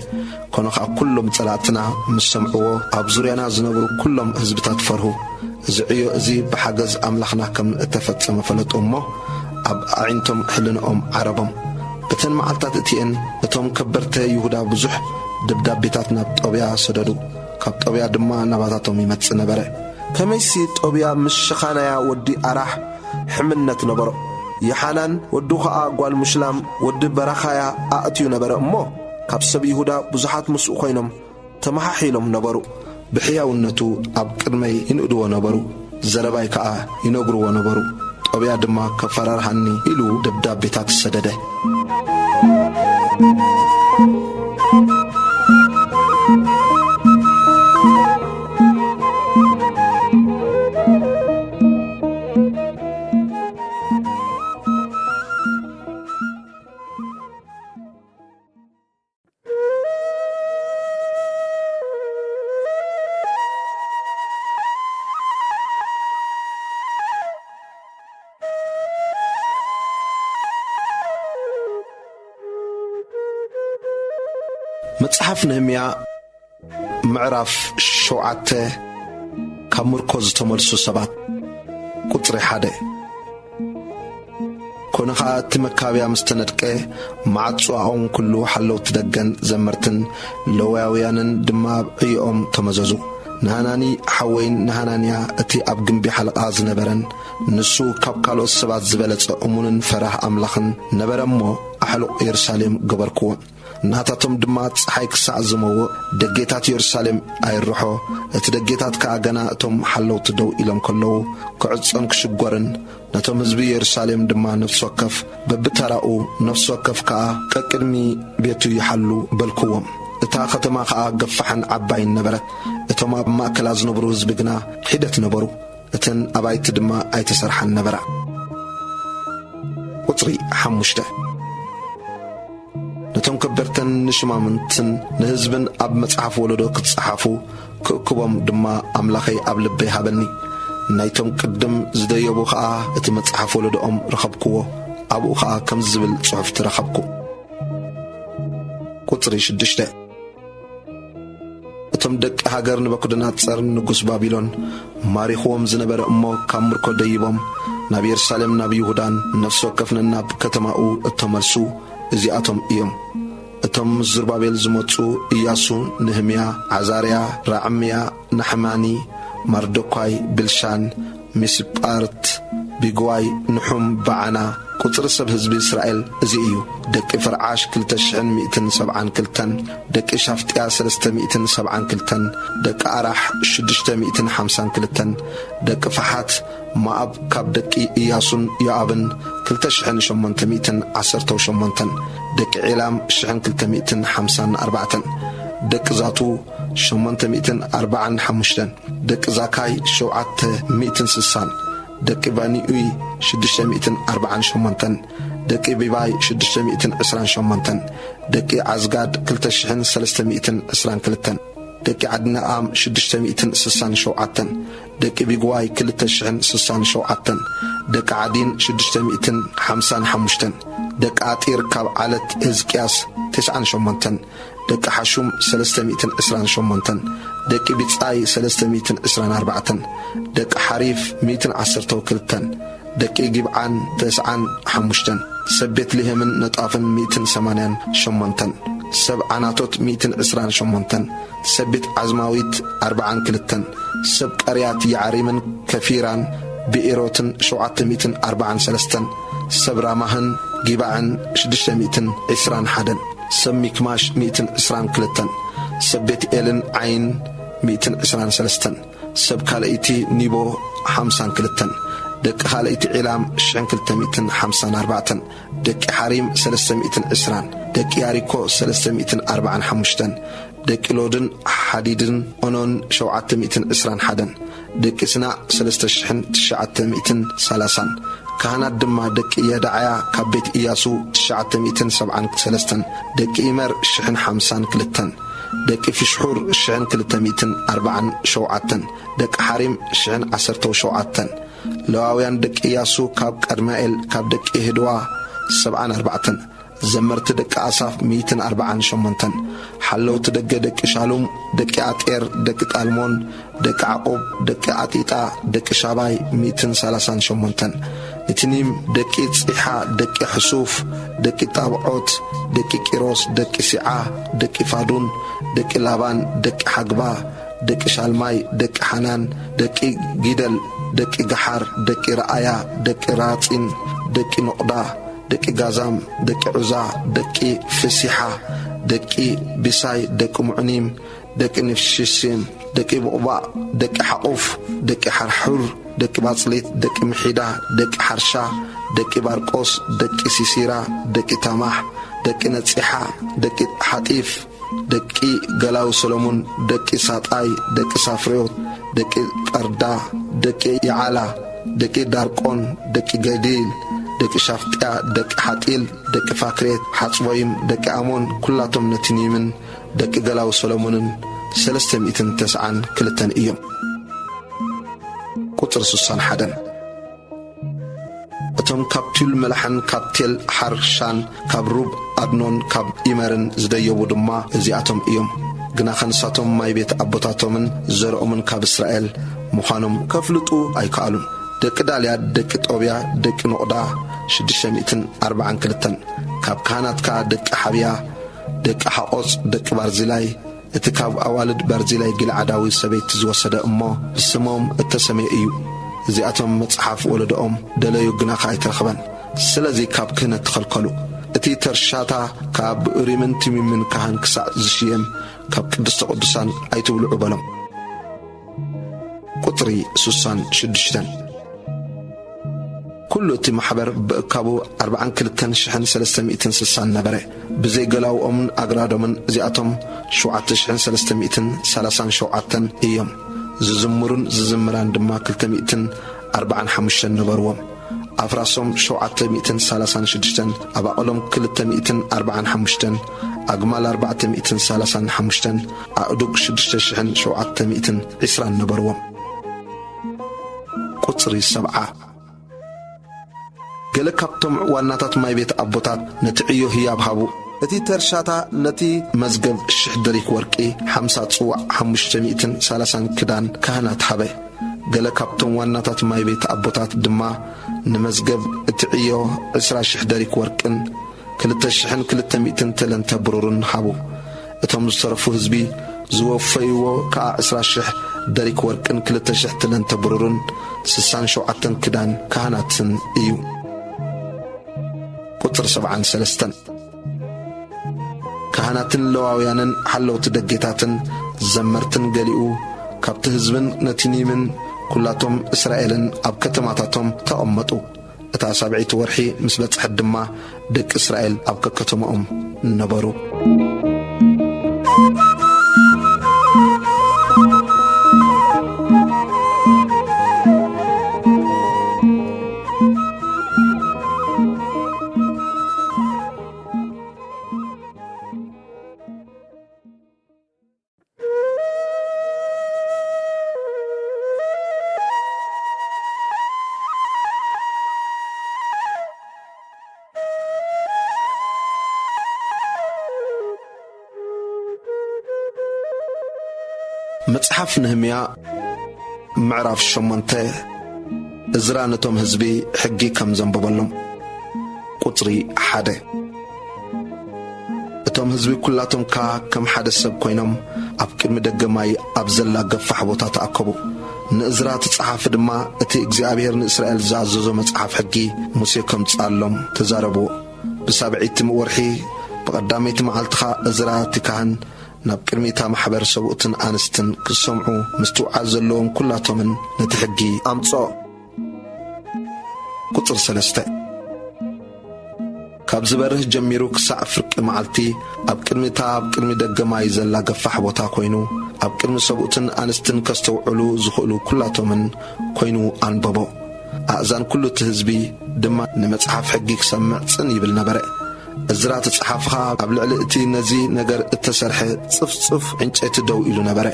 ኮነ ኸኣ ኩሎም ጸላእትና ምስ ሰምዕዎ፣ ኣብ ዙርያና ዝነብሩ ኩሎም ህዝብታት ፈርሁ። እዚ ዕዮ እዚ ብሓገዝ ኣምላኽና ከም እተፈጸመ ፈለጡ እሞ፣ ኣብ ኣዒንቶም ሕልንኦም ዓረቦም። እተን መዓልታት እቲኤን እቶም ከበርተ ይሁዳ ብዙሕ ደብዳቤታት ናብ ጦብያ ሰደዱ። ካብ ጦብያ ድማ ናባታቶም ይመጽእ ነበረ። ከመይሲ ጦብያ ምስ ሸኻናያ ወዲ ኣራሕ ሕምነት ነበሮ። የሓናን ወዱ ኸኣ ጓል ምሽላም ወዲ በራኻያ ኣእትዩ ነበረ እሞ፣ ካብ ሰብ ይሁዳ ብዙሓት ምስኡ ኾይኖም ተመሓሒሎም ነበሩ። ብሕያውነቱ ኣብ ቅድመይ ይንእድዎ ነበሩ፣ ዘረባይ ከኣ ይነግርዎ ነበሩ። ጦብያ ድማ ከፈራርሃኒ ኢሉ ደብዳቤታት ሰደደ። መጽሓፍ ነህምያ ምዕራፍ ሸውዓተ። ካብ ምርኮ ዝተመልሱ ሰባት። ቁጽሪ ሓደ። ኮነ ኸኣ እቲ መካብያ ምስ ተነድቀ፣ ማዕጾኣኦም ኩሉ ሓለውቲ ደገን ዘመርትን ለዋውያንን ድማ ዕዮኦም ተመዘዙ። ንሃናኒ ሓወይን ንሃናንያ እቲ ኣብ ግምቢ ሓለቓ ዝነበረን፣ ንሱ ካብ ካልኦት ሰባት ዝበለጸ እሙንን ፈራህ ኣምላኽን ነበረ እሞ፣ ኣሕሉቕ የሩሳሌም ገበርክዎን። ናታቶም ድማ ጸሓይ ክሳዕ ዝመውእ ደጌታት የሩሳሌም ኣይርሖ። እቲ ደጌታት ከኣ ገና እቶም ሓለውቲ ደው ኢሎም ከለዉ ክዕጾን ክሽጎርን፣ ነቶም ህዝቢ የሩሳሌም ድማ ነፍሲ ወከፍ በብተራኡ፣ ነፍሲ ወከፍ ከኣ ቀቅድሚ ቤቱ ይሓሉ በልክዎም። እታ ከተማ ከኣ ገፋሕን ዓባይን ነበረት። እቶም ኣብ ማእከላ ዝነብሩ ህዝቢ ግና ሒደት ነበሩ። እተን ኣባይቲ ድማ ኣይተሰርሓን ነበራ። ቁጽሪ ሓሙሽተ። ነቲ እቶም ከበርተን ንሽማምንትን ንህዝብን ኣብ መጽሓፍ ወለዶ ክትጸሓፉ ክእክቦም ድማ ኣምላኸይ ኣብ ልበይ ሃበኒ። ናይቶም ቅድም ዝደየቡ ኸኣ እቲ መጽሓፍ ወለዶኦም ረኸብክዎ። ኣብኡ ኸኣ ከምዚ ዝብል ጽሑፍቲ ረኸብኩ። ቁጽሪ ሽዱሽተ። እቶም ደቂ ሃገር ንበኩደናጸር ንጉስ ባቢሎን ማሪኽዎም ዝነበረ እሞ ካብ ምርኮ ደይቦም ናብ የሩሳሌም ናብ ይሁዳን ነፍሲ ወከፍ ነናብ ከተማኡ እተመልሱ እዚኣቶም እዮም። እቶም ምስ ዙርባቤል ዝመጹ ኢያሱ፣ ነህምያ፣ ዓዛርያ፣ ራዕምያ፣ ናሕማኒ፣ ማርዶኳይ፣ ብልሻን፣ ሚስጳርት፣ ቢግዋይ፣ ንሑም፣ በዓና። ቁጽሪ ሰብ ህዝቢ እስራኤል እዚ እዩ። ደቂ ፈርዓሽ ክልተ ሽሕን ሚእትን ሰብዓን ክልተን፣ ደቂ ሻፍጥያ ሰለስተ ሚእትን ሰብዓን ክልተን፣ ደቂ ኣራሕ ሽዱሽተ ሚእትን ሓምሳን ክልተን፣ ደቂ ፈሓት መኣብ ካብ ደቂ ኢያሱን ዮኣብን ክልተ ሽሕን ሸሞንተ ሚእትን ዓሰርተው ሸሞንተን፣ ደቂ ዒላም ሽሕን ክልተ ሚእትን ሓምሳን ኣርባዕተን፣ ደቂ ዛቱ ሸሞንተ ሚእትን ኣርባዓን ሓሙሽተን፣ ደቂ ዛካይ ሸውዓተ ሚእትን ስሳን፣ ደቂ ባኒኡይ ሽዱሽተ ሚእትን ኣርባዓን ሸሞንተን፣ ደቂ ቢባይ ሽዱሽተ ሚእትን ዕስራን ሸሞንተን፣ ደቂ ዓዝጋድ ክልተ ሽሕን ሰለስተ ሚእትን ዕስራን ክልተን፣ ደቂ ዓድነኣም ሽዱሽተ ሚእትን ስሳን ሸውዓተን፣ ደቂ ቢግዋይ ክልተ ሽሕን ስሳን ሸውዓተን፣ ደቂ ዓዲን ሽዱሽተ ሚእትን ሓምሳን ሓሙሽተን፣ ደቂ ኣጢር ካብ ዓለት ህዝቅያስ ተስዓን ሸሞንተን፣ ደቂ ሓሹም ሰለስተ ሚእትን ዕስራን ሸሞንተን፣ ደቂ ቢጻይ ሰለስተ ሚእትን ዕስራን ኣርባዕተን፣ ደቂ ሓሪፍ ሚእትን ዓሰርተው ክልተን፣ ደቂ ጊብዓን ተስዓን ሓሙሽተን፣ ሰብ ቤት ልሄምን ነጣፍን ሚእትን ሰማንያን ሸሞንተን፣ ሰብ ዓናቶት ሚእትን ዕስራን ሸሞንተን፣ ሰብ ቤት ዓዝማዊት ኣርባዓን ክልተን፣ ሰብ ቀርያት የዓሪምን ከፊራን ብኤሮትን ሸውዓተ ሚእትን ኣርባዓን ሰለስተን፣ ሰብ ራማህን ጊባዕን ሽዱሽተ ሚእትን ዕስራን ሓደን፣ ሰብ ሚክማሽ ሚእትን ዕስራን ክልተን፣ ሰብ ቤት ኤልን ዓይን ሚእትን ዕስራን ሰለስተን፣ ሰብ ካልኣይቲ ኒቦ ሓምሳን ክልተን፣ ደቂ ካልኣይቲ ዒላም ሽሕን ክልተ ሚእትን ሓምሳን ኣርባዕተን፣ ደቂ ሓሪም ሰለስተ ሚእትን ዕስራን፣ ደቂ ያሪኮ ሰለስተ ሚእትን ኣርባዓን ሓሙሽተን፣ ደቂ ሎድን ሓዲድን ኦኖን ሸውዓተ ሚእትን ዕስራን ሓደን፣ ደቂ ስናዕ ሰለስተ ሽሕን ትሽዓተ ሚእትን ሰላሳን፣ ካህናት ድማ ደቂ የዳዓያ ካብ ቤት ኢያሱ ትሽዓተ ሚእትን ሰብዓን ሰለስተን፣ ደቂ ኢመር ሽሕን ሓምሳን ክልተን፣ ደቂ ፍሽሑር ሽሕን ክልተ ሚእትን ኣርባዓን ሸውዓተን፣ ደቂ ሓሪም ሽሕን ዓሰርተው ሸውዓተን፣ ለዋውያን ደቂ ኢያሱ ካብ ቀድማኤል ካብ ደቂ የህድዋ ሰብዓን ኣርባዕተን፣ ዘመርቲ ደቂ ኣሳፍ ሚእትን ኣርባዓን ሸሞንተን፣ ሓለውቲ ደገ ደቂ ሻሉም፣ ደቂ ኣጤር፣ ደቂ ጣልሞን፣ ደቂ ዓቑብ፣ ደቂ ኣጢጣ፣ ደቂ ሻባይ ሚእትን ሰላሳን ሸሞንተን፣ ንትኒም፣ ደቂ ጺሓ፣ ደቂ ሕሱፍ፣ ደቂ ጣብዖት፣ ደቂ ቂሮስ፣ ደቂ ሲዓ፣ ደቂ ፋዱን፣ ደቂ ላባን፣ ደቂ ሓግባ፣ ደቂ ሻልማይ፣ ደቂ ሓናን፣ ደቂ ጊደል፣ ደቂ ገሓር፣ ደቂ ረኣያ፣ ደቂ ራጺን፣ ደቂ ኖቕዳ፣ ደቂ ጋዛም፣ ደቂ ዑዛ፣ ደቂ ፍሲሓ፣ ደቂ ቢሳይ፣ ደቂ ሙዕኒም፣ ደቂ ንፍሽሲም፣ ደቂ ቡቕባእ፣ ደቂ ሓቑፍ፣ ደቂ ሓርሑር፣ ደቂ ባጽሊት፣ ደቂ ምሒዳ፣ ደቂ ሓርሻ፣ ደቂ ባርቆስ፣ ደቂ ሲሲራ፣ ደቂ ታማሕ፣ ደቂ ነጺሓ፣ ደቂ ሓጢፍ፣ ደቂ ገላው ሰሎሙን፣ ደቂ ሳጣይ፣ ደቂ ሳፍሬዎት፣ ደቂ ጳርዳ፣ ደቂ የዓላ፣ ደቂ ዳርቆን፣ ደቂ ገዲል፣ ደቂ ሻፍጥያ፣ ደቂ ሓጢል፣ ደቂ ፋክሬት፣ ሓጽቦይም፣ ደቂ ኣሞን፣ ኩላቶም ነቲኒምን ደቂ ገላው ሰሎሙንን ሰለስተ ሚእትን ተስዓን ክልተን እዮም። ቁጽሪ ስሳን ሓደን። እቶም ካብ ቱል መላሕን ካብ ቴል ሓርሻን ካብ ሩብ ኣድኖን ካብ ኢመርን ዝደየቡ ድማ እዚኣቶም እዮም። ግናኸ ንሳቶም ማይ ቤት ኣቦታቶምን ዘርኦምን ካብ እስራኤል ምዃኖም ከፍልጡ ኣይከኣሉን። ደቂ ዳልያድ፣ ደቂ ጦብያ፣ ደቂ ኖቕዳ ሽዱሽተ ሚእትን ኣርባዓን ክልተን፣ ካብ ካህናት ከኣ ደቂ ሓብያ፣ ደቂ ሓቆጽ፣ ደቂ ባርዚላይ፣ እቲ ካብ ኣዋልድ ባርዚላይ ጊልዓዳዊ ሰበይቲ ዝወሰደ እሞ ብስሞም እተሰምየ እዩ። እዚኣቶም መጽሓፍ ወለዶኦም ደለዩ፣ ግናኸ ኣይተረኽበን። ስለዚ ካብ ክህነት ተኸልከሉ። እቲ ተርሻታ ካብ ብኡሪምን ቱሚምን ካህን ክሳዕ ዝሽየም ካብ ቅድስተ ቅዱሳን ኣይትብልዑ በሎም። ቁጽሪ ስሳን ሽዱሽተን። ኩሉ እቲ ማሕበር ብእካቡ ኣርባዓን ክልተን ሽሕን ሰለስተ ሚእትን ስሳን ነበረ። ብዘይ ገላውኦምን ኣግራዶምን እዚኣቶም ሸውዓተ ሽሕን ሰለስተ ሚእትን ሰላሳን ሸውዓተን እዮም። ዝዝምሩን ዝዝምራን ድማ ክልተ ሚእትን ኣርባዓን ሓሙሽተን ነበርዎም። ኣፍራሶም ሸውዓተ ሚእትን ሰላሳን ሽዱሽተን፣ ኣባቕሎም ክልተ ሚእትን ኣርባዓን ሓሙሽተን፣ ኣግማል ኣርባዕተ ሚእትን ሰላሳን ሓሙሽተን፣ ኣእዱግ ሽዱሽተ ሽሕን ሸውዓተ ሚእትን ዕስራን ነበርዎም። ቁጽሪ ሰብዓ። ገለ ካብቶም ዋናታት ማይ ቤት ኣቦታት ነቲ ዕዮ ህያብ ሃቡ። እቲ ተርሻታ ነቲ መዝገብ ሽሕ ደሪክ ወርቂ፣ ሓምሳ ጽዋዕ፣ ሓሙሽተ ሚእትን ሰላሳን ክዳን ካህናት ሃበ። ገለ ካብቶም ዋናታት ማይ ቤት ኣቦታት ድማ ንመዝገብ እቲ ዕዮ ዕስራ ሽሕ ደሪክ ወርቅን ክልተ ሽሕን ክልተ ሚእትን ተለንተ ብሩርን ሃቡ። እቶም ዝተረፉ ህዝቢ ዝወፈይዎ ከኣ ዕስራ ሽሕ ደሪክ ወርቅን ክልተ ሽሕ ተለንተ ብሩርን ስሳን ሸውዓተን ክዳን ካህናትን እዩ። ቁጽሪ ሰብዓን ሰለስተን። ካህናትን ለዋውያንን ሓለውቲ ደጌታትን ዘመርትን ገሊኡ ካብቲ ህዝብን ነቲኒምን ኩላቶም እስራኤልን ኣብ ከተማታቶም ተቐመጡ። እታ ሳብዐይቲ ወርሒ ምስ በጽሐት ድማ ደቂ እስራኤል ኣብ ከከተማኦም ነበሩ። መጽሓፍ ነህምያ ምዕራፍ ሸሞንተ። እዝራ ነቶም ህዝቢ ሕጊ ከም ዘንበበሎም። ቁጽሪ ሓደ። እቶም ህዝቢ ኩላቶም ከኣ ከም ሓደ ሰብ ኮይኖም ኣብ ቅድሚ ደገ ማይ ኣብ ዘላ ገፋሕ ቦታ ተኣከቡ። ንእዝራ እቲ ጸሓፊ ድማ እቲ እግዚኣብሔር ንእስራኤል ዝኣዘዞ መጽሓፍ ሕጊ ሙሴ ከምጽኣሎም ተዛረብዎ። ብሳብዐይቲ ወርሒ ብቐዳመይቲ መዓልቲ ኸኣ እዝራ እቲ ካህን ናብ ቅድሚ እታ ማሕበር ሰብኡትን ኣንስትን ክሰምዑ ምስትውዓል ዘለዎም ኩላቶምን ነቲ ሕጊ ኣምጽኦ። ቁጽሪ ሰለስተ። ካብ ዝበርህ ጀሚሩ ክሳዕ ፍርቂ መዓልቲ ኣብ ቅድሚ እታ ኣብ ቅድሚ ደገ ማይ ዘላ ገፋሕ ቦታ ኮይኑ፣ ኣብ ቅድሚ ሰብኡትን ኣንስትን ከስተውዕሉ ዝኽእሉ ኩላቶምን ኮይኑ ኣንበቦ። ኣእዛን ኩሉ እቲ ህዝቢ ድማ ንመጽሓፍ ሕጊ ክሰምዕ ጽን ይብል ነበረ። እዝራ እቲ ጸሓፊ ኸኣ ኣብ ልዕሊ እቲ ነዚ ነገር እተሰርሐ ጽፍጽፍ ዕንጨይቲ ደው ኢሉ ነበረ።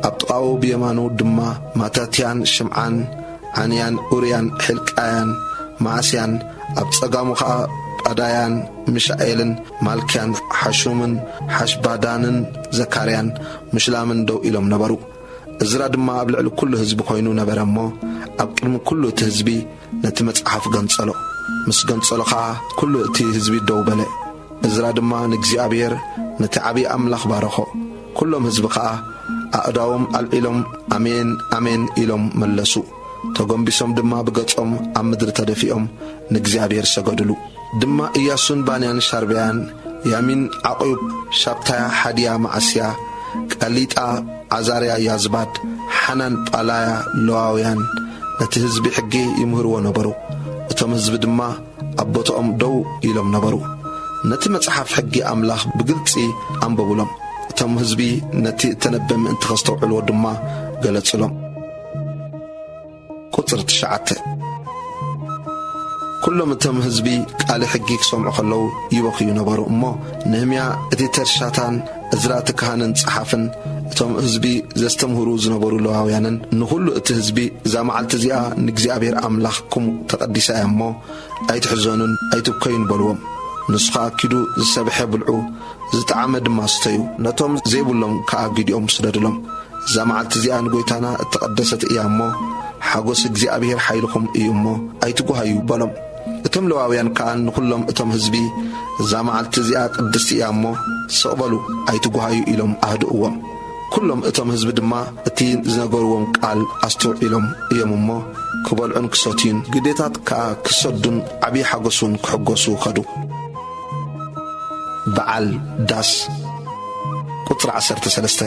ኣብ ጥቓኡ ብየማኑ ድማ ማታትያን ሽምዓን ዓንያን ኡርያን ሒልቃያን መዓስያን፣ ኣብ ጸጋሙ ኸኣ ጳዳያን ሚሻኤልን ማልክያን ሓሹምን ሓሽባዳንን ዘካርያን ምሽላምን ደው ኢሎም ነበሩ። እዝራ ድማ ኣብ ልዕሊ ኩሉ ህዝቢ ኮይኑ ነበረ እሞ፣ ኣብ ቅድሚ ኩሉ እቲ ህዝቢ ነቲ መጽሓፍ ገንጸሎ። ምስ ገንጸሎ ኸኣ ኩሉ እቲ ህዝቢ ደው በለ። እዝራ ድማ ንእግዚኣብሔር ነቲ ዓብዪ ኣምላኽ ባረኾ። ኩሎም ህዝቢ ኸኣ ኣእዳዎም ኣልዒሎም ኣሜን፣ ኣሜን ኢሎም መለሱ። ተጎንቢሶም ድማ ብገጾም ኣብ ምድሪ ተደፊኦም ንእግዚኣብሔር ሰገዱሉ። ድማ ኢያሱን ባንያን ሻርብያን፣ ያሚን ዓቑብ፣ ሻብታያ ሓድያ መዓስያ፣ ቀሊጣ ዓዛርያ ያዝባድ፣ ሓናን ጳላያ ለዋውያን ነቲ ህዝቢ ሕጊ ይምህርዎ ነበሩ። እቶም ህዝቢ ድማ ኣብ ቦታኦም ደው ኢሎም ነበሩ። ነቲ መጽሓፍ ሕጊ ኣምላኽ ብግልጺ ኣንበቡሎም። እቶም ህዝቢ ነቲ እተነበ ምእንቲ ኸስተውዕልዎ ድማ ገለጹሎም። ቁጽሪ ትሽዓተ። ኩሎም እቶም ህዝቢ ቃል ሕጊ ክሰምዑ ከለዉ ይበኽዩ ነበሩ እሞ፣ ነህምያ እቲ ተርሻታን እዝራ እቲ ካህንን ጸሓፍን እቶም ህዝቢ ዘስተምህሩ ዝነበሩ ለዋውያንን ንኹሉ እቲ ህዝቢ፣ "እዛ መዓልቲ እዚኣ ንእግዚኣብሔር ኣምላኽኩም ተቐዲሳ እያ እሞ፣ ኣይትሕዘኑን ኣይትብከዩን" በልዎም። ንሱ ኸኣ፣ "ኪዱ ዝሰብሐ ብልዑ፣ ዝጠዓመ ድማ ስተዩ፣ ነቶም ዘይብሎም ከኣ ግዲኦም ስደድሎም። እዛ መዓልቲ እዚኣ ንጐይታና እተቐደሰት እያ እሞ፣ ሓጐስ እግዚኣብሔር ሓይልኹም እዩ እሞ፣ ኣይትጓሃዩ" በሎም። እቶም ሌዋውያን ከኣ ንኹሎም እቶም ህዝቢ፣ "እዛ መዓልቲ እዚኣ ቅድስቲ እያ እሞ፣ ስቕ በሉ፣ ኣይትጓሃዩ" ኢሎም ኣህድእዎም። ኩሎም እቶም ህዝቢ ድማ እቲ ዝነገርዎም ቃል ኣስተውዒሎም እዮም እሞ፣ ክበልዑን ክሰትዩን፣ ግዴታት ከኣ ክሰዱን ዓብዪ ሓጎስ እውን ክሕጎሱ ኸዱ። በዓል ዳስ። ቁጽሪ ዓሰርተ ሰለስተ።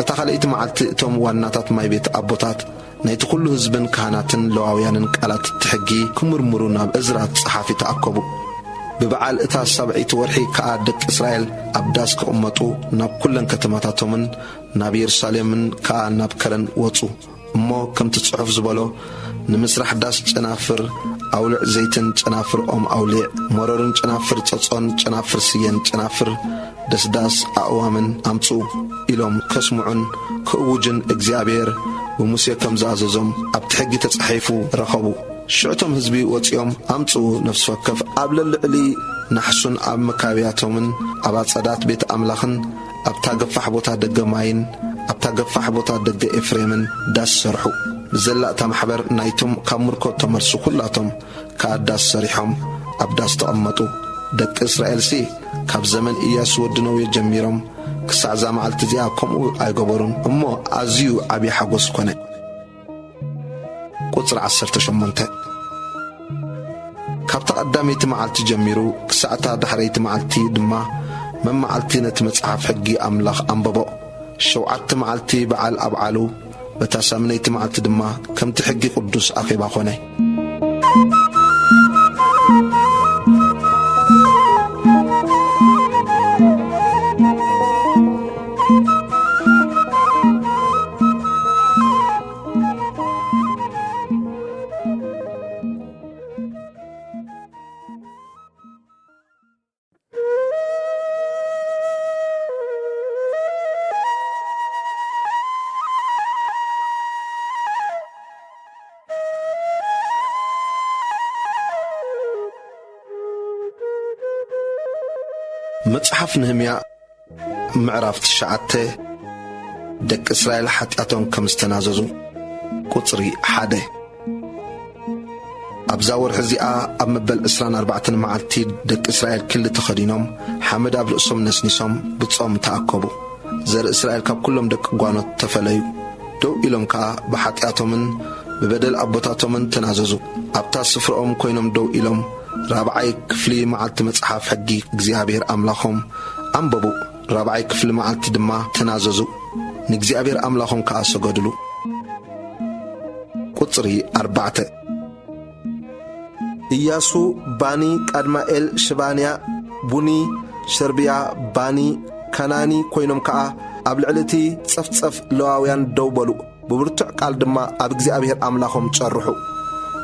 እታ ኻልኣይቲ መዓልቲ እቶም ዋናታት ማይ ቤት ኣቦታት ናይቲ ኹሉ ህዝብን ካህናትን ለዋውያንን ቃላት እቲ ሕጊ ክምርምሩ ናብ እዝራ እቲ ጸሓፊ ተኣከቡ። ብበዓል እታ ሳብዐይቲ ወርሒ ከኣ ደቂ እስራኤል ኣብ ዳስ ክቕመጡ ናብ ኩለን ከተማታቶምን ናብ የሩሳሌምን ከኣ ናብ ከረን ወጹ። እሞ ከምቲ ጽሑፍ ዝበሎ ንምስራሕ ዳስ ጨናፍር ኣውልዕ፣ ዘይትን ጨናፍር ኦም ኣውሊዕ፣ መረርን ጨናፍር ጸጾን ጨናፍር ስየን ጨናፍር ደስዳስ ኣእዋምን ኣምጽኡ ኢሎም ከስምዑን ክእውጅን እግዚኣብሔር ብሙሴ ከም ዝኣዘዞም ኣብቲ ሕጊ ተጻሒፉ ረኸቡ። ሽዕቶም ህዝቢ ወጺኦም ኣምጽኡ፣ ነፍሲ ወከፍ ኣብ ለልዕሊ ናሕሱን ኣብ መካብያቶምን ኣብ ኣጸዳት ቤት ኣምላኽን ኣብታ ገፋሕ ቦታ ደገ ማይን ኣብታ ገፋሕ ቦታ ደገ ኤፍሬምን ዳስ ሰርሑ። ብዘላ እታ ማሕበር ናይቶም ካብ ምርኮ እተመልሱ ኩላቶም ከኣ ዳስ ሰሪሖም ኣብ ዳስ ተቐመጡ። ደቂ እስራኤልሲ ካብ ዘመን ኢያሱ ወዲ ነዌ ጀሚሮም ክሳዕ እዛ መዓልቲ እዚኣ ከምኡ ኣይገበሩን እሞ ኣዝዩ ዓብዪ ሓጎስ ኮነ። ቁጽሪ ዓሰርተ ሸሞንተ። ካብታ ቀዳመይቲ መዓልቲ ጀሚሩ ክሳዕ እታ ዳሕረይቲ መዓልቲ ድማ መመዓልቲ ነቲ መጽሓፍ ሕጊ ኣምላኽ ኣንበቦ። ሸውዓተ መዓልቲ በዓል ኣብዓሉ፣ በታ ሳምነይቲ መዓልቲ ድማ ከምቲ ሕጊ ቅዱስ ኣኼባ ኾነ። መጽሓፍ ነህምያ ምዕራፍ ትሽዓተ። ደቂ እስራኤል ሓጢኣቶም ከም ዝተናዘዙ። ቁጽሪ ሓደ። ኣብዛ ወርሒ እዚኣ ኣብ መበል ዕስራን ኣርባዕተን መዓልቲ ደቂ እስራኤል ክሊ ተኸዲኖም፣ ሓመድ ኣብ ርእሶም ነስኒሶም ብጾም ተኣከቡ። ዘርኢ እስራኤል ካብ ኩሎም ደቂ ጓኖት ተፈለዩ። ደው ኢሎም ከኣ ብሓጢኣቶምን ብበደል ኣቦታቶምን ተናዘዙ። ኣብታ ስፍራኦም ኮይኖም ደው ኢሎም ራብዓይ ክፍሊ መዓልቲ መጽሓፍ ሕጊ እግዚኣብሔር ኣምላኾም ኣንበቡ። ራብዓይ ክፍሊ መዓልቲ ድማ ተናዘዙ፣ ንእግዚኣብሔር ኣምላኾም ከኣ ሰገድሉ። ቁጽሪ ኣርባዕተ። ኢያሱ፣ ባኒ፣ ቀድማኤል፣ ሽባንያ፣ ቡኒ፣ ሸርብያ፣ ባኒ፣ ከናኒ ኮይኖም ከኣ ኣብ ልዕሊ እቲ ጸፍጸፍ ለዋውያን ደው በሉ። ብብርቱዕ ቃል ድማ ኣብ እግዚኣብሔር ኣምላኾም ጸርሑ።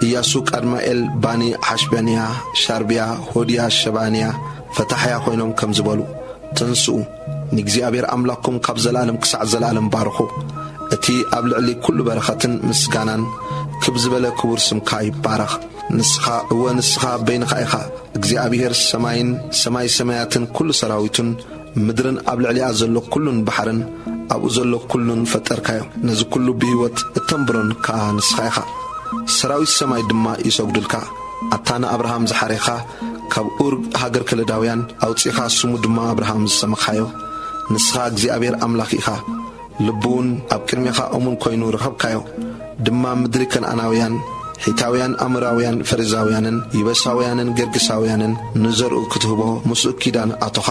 ኢያሱ፣ ቀድማኤል፣ ባኒ፣ ሓሽበንያ፣ ሻርብያ፣ ሆድያ፣ ሸባንያ፣ ፈታሕያ ኮይኖም ከምዚ በሉ፣ ተንስኡ፣ ንእግዚኣብሔር ኣምላኽኩም ካብ ዘለኣለም ክሳዕ ዘለኣለም ባርኹ። እቲ ኣብ ልዕሊ ኩሉ በረኸትን ምስጋናን ክብ ዝበለ ክቡር ስምካ ይባረኽ። ንስኻ፣ እወ፣ ንስኻ በይንኻ ኢኻ እግዚኣብሔር፣ ሰማይን ሰማይ ሰማያትን ኩሉ ሰራዊቱን፣ ምድርን ኣብ ልዕሊኣ ዘሎ ኩሉን ባሕርን ኣብኡ ዘሎ ኩሉን ፈጠርካዮ። ነዚ ኩሉ ብህይወት እተንብሮን ከኣ ንስኻ ኢኻ። ሰራዊት ሰማይ ድማ ይሰግዱልካ። ኣታ ንኣብርሃም ዝሓሬኻ፣ ካብ ኡር ሃገር ከለዳውያን ኣውጺኻ፣ ስሙ ድማ ኣብርሃም ዝሰመኻዮ፣ ንስኻ እግዚኣብሔር ኣምላኽ ኢኻ። ልቡ እውን ኣብ ቅድሜኻ እሙን ኮይኑ ረኸብካዮ። ድማ ምድሪ ከነኣናውያን፣ ሒታውያን፣ ኣሞራውያን፣ ፈሪዛውያንን የቡሳውያንን ገርግሳውያንን ንዘርኡ ክትህቦ ምስኡ ኪዳን ኣቶኻ።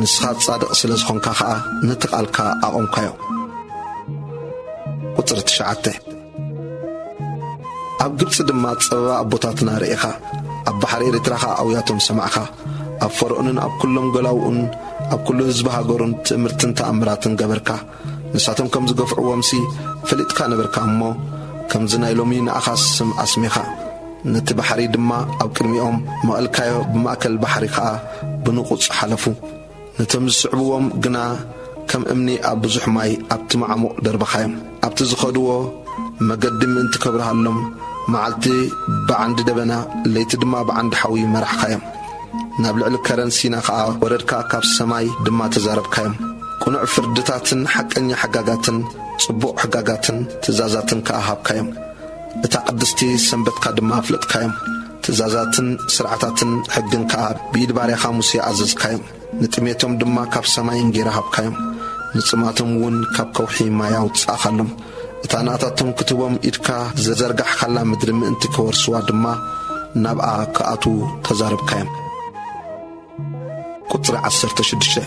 ንስኻ ጻድቕ ስለ ዝኾንካ ኸኣ ነቲ ቃልካ ኣቖምካዮ። ቁጽሪ ትሽዓተ። ኣብ ግብጺ ድማ ጸበባ ኣቦታትና ርኢኻ፣ ኣብ ባሕሪ ኤርትራ ኸኣ ኣውያቶም ሰማዕካ። ኣብ ፈርኦንን ኣብ ኩሎም ገላውኡን ኣብ ኩሉ ህዝቢ ሃገሩን ትእምርትን ተኣምራትን ገበርካ። ንሳቶም ከም ዝገፍዕዎምሲ ፈሊጥካ ነበርካ እሞ፣ ከምዚ ናይ ሎሚ ንኣኻ ስም ኣስሚኻ። ነቲ ባሕሪ ድማ ኣብ ቅድሚኦም መቐልካዮ፣ ብማእከል ባሕሪ ኸኣ ብንቑጽ ሓለፉ። ነቶም ዝስዕብዎም ግና ከም እምኒ ኣብ ብዙሕ ማይ ኣብቲ መዓሙቕ ደርበኻዮም። ኣብቲ ዝኸድዎ መገዲ ምእንቲ ከብርሃሎም፣ መዓልቲ ብዓንዲ ደበና፣ ለይቲ ድማ ብዓንዲ ሓዊ መራሕካዮም። ናብ ልዕሊ ከረን ሲና ኸኣ ወረድካ፣ ካብ ሰማይ ድማ ተዛረብካዮም። ቅኑዕ ፍርድታትን ሓቀኛ ሕጋጋትን ጽቡቕ ሕጋጋትን ትእዛዛትን ከኣ ሃብካዮም። እታ ቅድስቲ ሰንበትካ ድማ ኣፍለጥካዮም። ትእዛዛትን ስርዓታትን ሕግን ከኣ ብኢድ ባርያኻ ሙሴ ኣዘዝካዮም። ንጥሜቶም ድማ ካብ ሰማይ እንጌራ ሃብካዮም፣ ንጽማቶም እውን ካብ ከውሒ ማይ ኣውጻእካሎም። እታ ንኣታቶም ክትህቦም ኢድካ ዘዘርጋሕካላ ምድሪ ምእንቲ ክወርስዋ ድማ ናብኣ ክኣትዉ ተዛረብካዮም። ቁጽሪ ዓሰርተ ሽዱሽተ።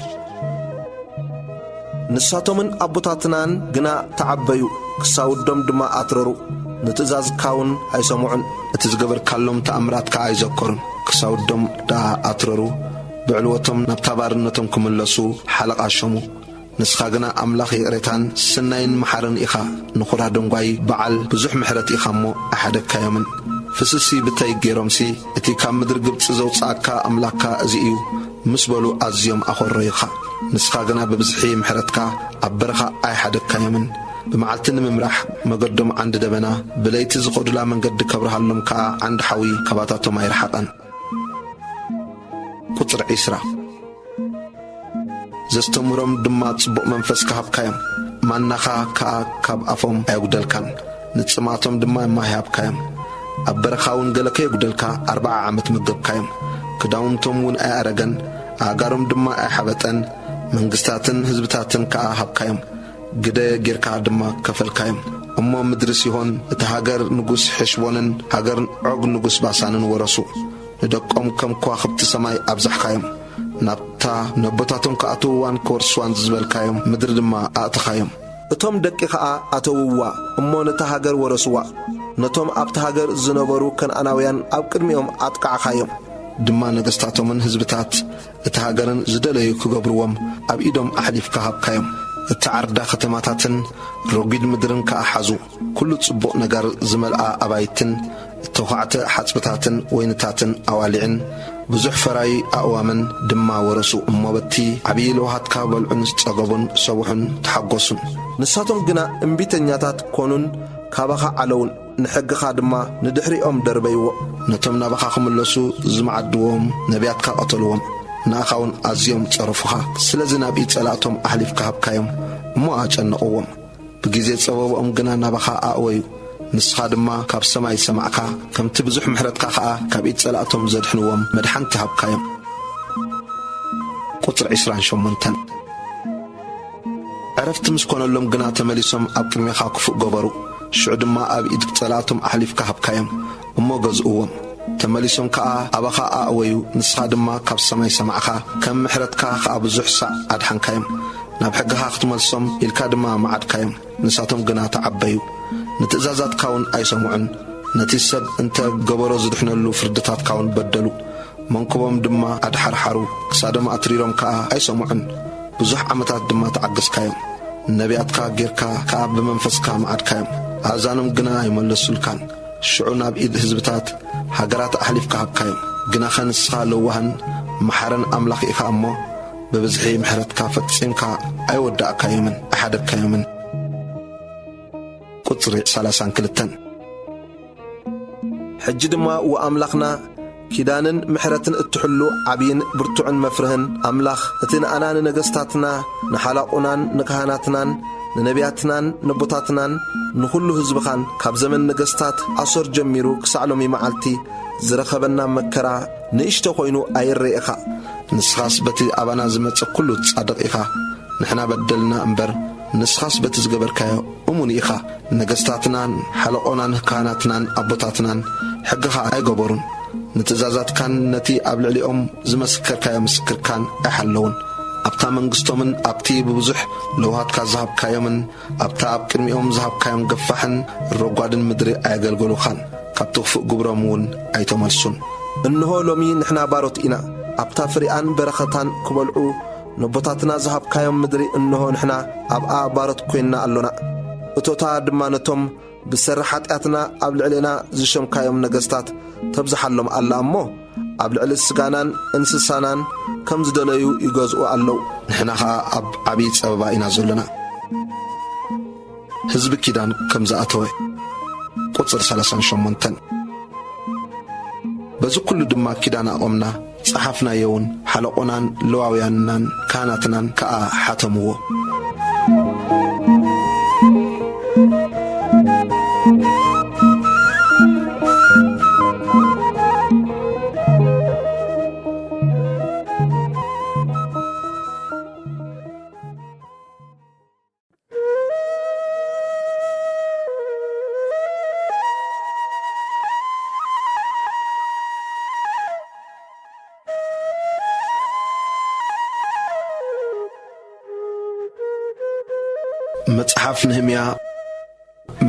ንሳቶምን ኣቦታትናን ግና ተዓበዩ፣ ክሳውዶም ድማ ኣትረሩ፣ ንትእዛዝካ እውን ኣይሰምዑን። እቲ ዝገበርካሎም ተኣምራት ከኣ ኣይዘከሩን፣ ክሳውዶም ደኣ ኣትረሩ፣ ብዕልወቶም ናብታ ባርነቶም ክምለሱ ሓለቓ ሸሙ። ንስኻ ግና ኣምላኽ ይቕሬታን ስናይን መሓርን ኢኻ፣ ንኹራ ደንጓይ በዓል ብዙሕ ምሕረት ኢኻ እሞ ኣይሓደግካዮምን። ፍስሲ ብተይ ገይሮምሲ፣ እቲ ካብ ምድሪ ግብጺ ዘውጽኣካ ኣምላኽካ እዚ እዩ ምስ በሉ ኣዝዮም ኣኾረዩኻ። ንስኻ ግና ብብዝሒ ምሕረትካ ኣብ በረኻ ኣይሓደግካዮምን። ብመዓልቲ ንምምራሕ መገዶም ዓንዲ ደበና፣ ብለይቲ ዝኸዱላ መንገዲ ከብርሃሎም ከኣ ዓንዲ ሓዊ ካባታቶም ኣይረሓቐን። ቁጽሪ ዒስራ። ዘስተምህሮም ድማ ጽቡቕ መንፈስ ከሃብካዮም፣ ማናኻ ከኣ ካብ ኣፎም ኣየጉደልካን፣ ንጽማቶም ድማ ማይ ሃብካዮም። ኣብ በረኻ እውን ገለ ከየጉደልካ ኣርብዓ ዓመት መገብካዮም። ክዳውንቶም እውን ኣይኣረገን፣ ኣእጋሮም ድማ ኣይሓበጠን። መንግስታትን ህዝብታትን ከኣ ሃብካዮም፣ ግደ ጌርካ ድማ ከፈልካዮም። እሞ ምድሪ ሲሆን፣ እቲ ሃገር ንጉስ ሔሽቦንን ሃገር ዖግ ንጉስ ባሳንን ወረሱ። ንደቆም ከም ከዋኽብቲ ሰማይ ኣብዛሕካዮም። ናብታ ነቦታቶም ክኣትውዋን ክወርስዋን ዝበልካዮም ምድሪ ድማ ኣእተኻዮም። እቶም ደቂ ኸኣ ኣተውዋ፣ እሞ ነታ ሃገር ወረስዋ። ነቶም ኣብቲ ሃገር ዝነበሩ ከነኣናውያን ኣብ ቅድሚኦም ኣጥቃዕኻዮም። ድማ ነገስታቶምን ህዝብታት እቲ ሃገርን ዝደለዩ ክገብርዎም ኣብ ኢዶም ኣሕሊፍካ ሃብካዮም። እታ ዓርዳ ከተማታትን ረጒድ ምድርን ከኣ ሓዙ። ኩሉ ጽቡቕ ነገር ዝመልኣ ኣባይትን ተዃዕተ ሓጽብታትን ወይንታትን ኣዋሊዕን ብዙሕ ፈራዪ ኣእዋምን ድማ ወረሱ። እሞ በቲ ዓብዪ ለውሃትካ በልዑን ጸገቡን ሰብሑን ተሓጎሱን። ንሳቶም ግና እምቢተኛታት ኮኑን ካባኻ ዓለዉን፣ ንሕግኻ ድማ ንድሕሪኦም ደርበይዎ። ነቶም ናባኻ ክምለሱ ዝመዓድዎም ነቢያትካ ቀተልዎም፣ ንኣኻ እውን ኣዝዮም ጸረፉኻ። ስለዚ ናብ ኢድ ጸላእቶም ኣሕሊፍካ ሃብካዮም እሞ ኣጨነቕዎም። ብግዜ ጸበብኦም ግና ናባኻ ኣእወዩ። ንስኻ ድማ ካብ ሰማይ ሰማዕካ፣ ከምቲ ብዙሕ ምሕረትካ ኸኣ ካብ ኢድ ጸላእቶም ዘድሕንዎም መድሓንቲ ሃብካዮም። ቁጽሪ ዒስራን ሸሞንተን። ዕረፍቲ ምስ ኮነሎም ግና ተመሊሶም ኣብ ቅድሜኻ ክፉእ ገበሩ። ሽዑ ድማ ኣብ ኢድ ጸላእቶም ኣሕሊፍካ ሃብካዮም እሞ ገዝእዎም። ተመሊሶም ከኣ ኣባኻ ኣእወዩ፣ ንስኻ ድማ ካብ ሰማይ ሰማዕካ፣ ከም ምሕረትካ ከኣ ብዙሕ ሳዕ ኣድሓንካዮም። ናብ ሕግኻ ክትመልሶም ኢልካ ድማ መዓድካዮም፣ ንሳቶም ግና ተዓበዩ፣ ንትእዛዛትካ እውን ኣይሰምዑን። ነቲ ሰብ እንተ ገበሮ ዝድሕነሉ ፍርድታትካ እውን በደሉ። መንኩቦም ድማ ኣድሓርሓሩ፣ ክሳዶም ኣትሪሮም ከኣ ኣይሰምዑን። ብዙሕ ዓመታት ድማ ተዓገስካዮም። ነቢያትካ ጌርካ ከኣ ብመንፈስካ መዓድካዮም። ኣእዛኖም ግና ኣይመለሱልካን። ሽዑ ናብ ኢድ ህዝብታት ሃገራት ኣሕሊፍካ ሃብካዮም። ግናኸ ንስኻ ለዋህን መሓርን ኣምላኽ ኢኻ እሞ፣ ብብዝሒ ምሕረትካ ፈጺምካ ኣይወዳእካዮምን ኣይሓደግካዮምን። ቁጽሪ ሰላሳን ክልተን። ሕጂ ድማ ወኣምላኽና፣ ኪዳንን ምሕረትን እትሕሉ ዓብይን ብርቱዕን መፍርህን ኣምላኽ፣ እቲ ንኣና ንነገስታትና፣ ንሓላቑናን ንካህናትናን ንነቢያትናን ነቦታትናን ንኹሉ ህዝብኻን ካብ ዘመን ነገስታት ኣሶር ጀሚሩ ክሳዕ ሎሚ መዓልቲ ዝረኸበና መከራ ንእሽቶ ኮይኑ ኣይረኤኻ። ንስኻስ በቲ ኣባና ዝመጸ ኩሉ ጻድቕ ኢኻ። ንሕና በደልና እምበር፣ ንስኻስ በቲ ዝገበርካዮ እሙን ኢኻ። ነገስታትናን ሓለቆናን ካህናትናን ኣቦታትናን ሕግኻ ኣይገበሩን። ንትእዛዛትካን ነቲ ኣብ ልዕሊኦም ዝመስከርካዮ ምስክርካን ኣይሓለውን። ኣብታ መንግስቶምን ኣብቲ ብብዙሕ ለውሃትካ ዝሃብካዮምን ኣብታ ኣብ ቅድሚኦም ዝሃብካዮም ገፋሕን ረጓድን ምድሪ ኣየገልገሉኻን። ካብቲ ክፉእ ግብሮም እውን ኣይተመልሱን። እንሆ ሎሚ ንሕና ባሮት ኢና። ኣብታ ፍሪኣን በረኸታን ክበልዑ ነቦታትና ዝሃብካዮም ምድሪ እንሆ ንሕና ኣብኣ ባሮት ኮይንና ኣሎና። እቶታ ድማ ነቶም ብሰሪ ሓጢኣትና ኣብ ልዕሌና ዝሸምካዮም ነገስታት ተብዝሓሎም ኣላ እሞ፣ ኣብ ልዕሊ ስጋናን እንስሳናን ከም ዝደለዩ ይገዝኡ ኣለዉ። ንሕና ኸኣ ኣብ ዓቢ ጸበባ ኢና ዘሎና። ህዝቢ ኪዳን ከም ዝኣተወ። ቁጽሪ ሰላሳን ሸሞንተን። በዚ ኩሉ ድማ ኪዳን ኣቖምና፣ ጸሓፍናዮውን፣ ሓለቆናን ለዋውያንናን ካህናትናን ከኣ ሓተምዎ። መጽሓፍ ነህምያ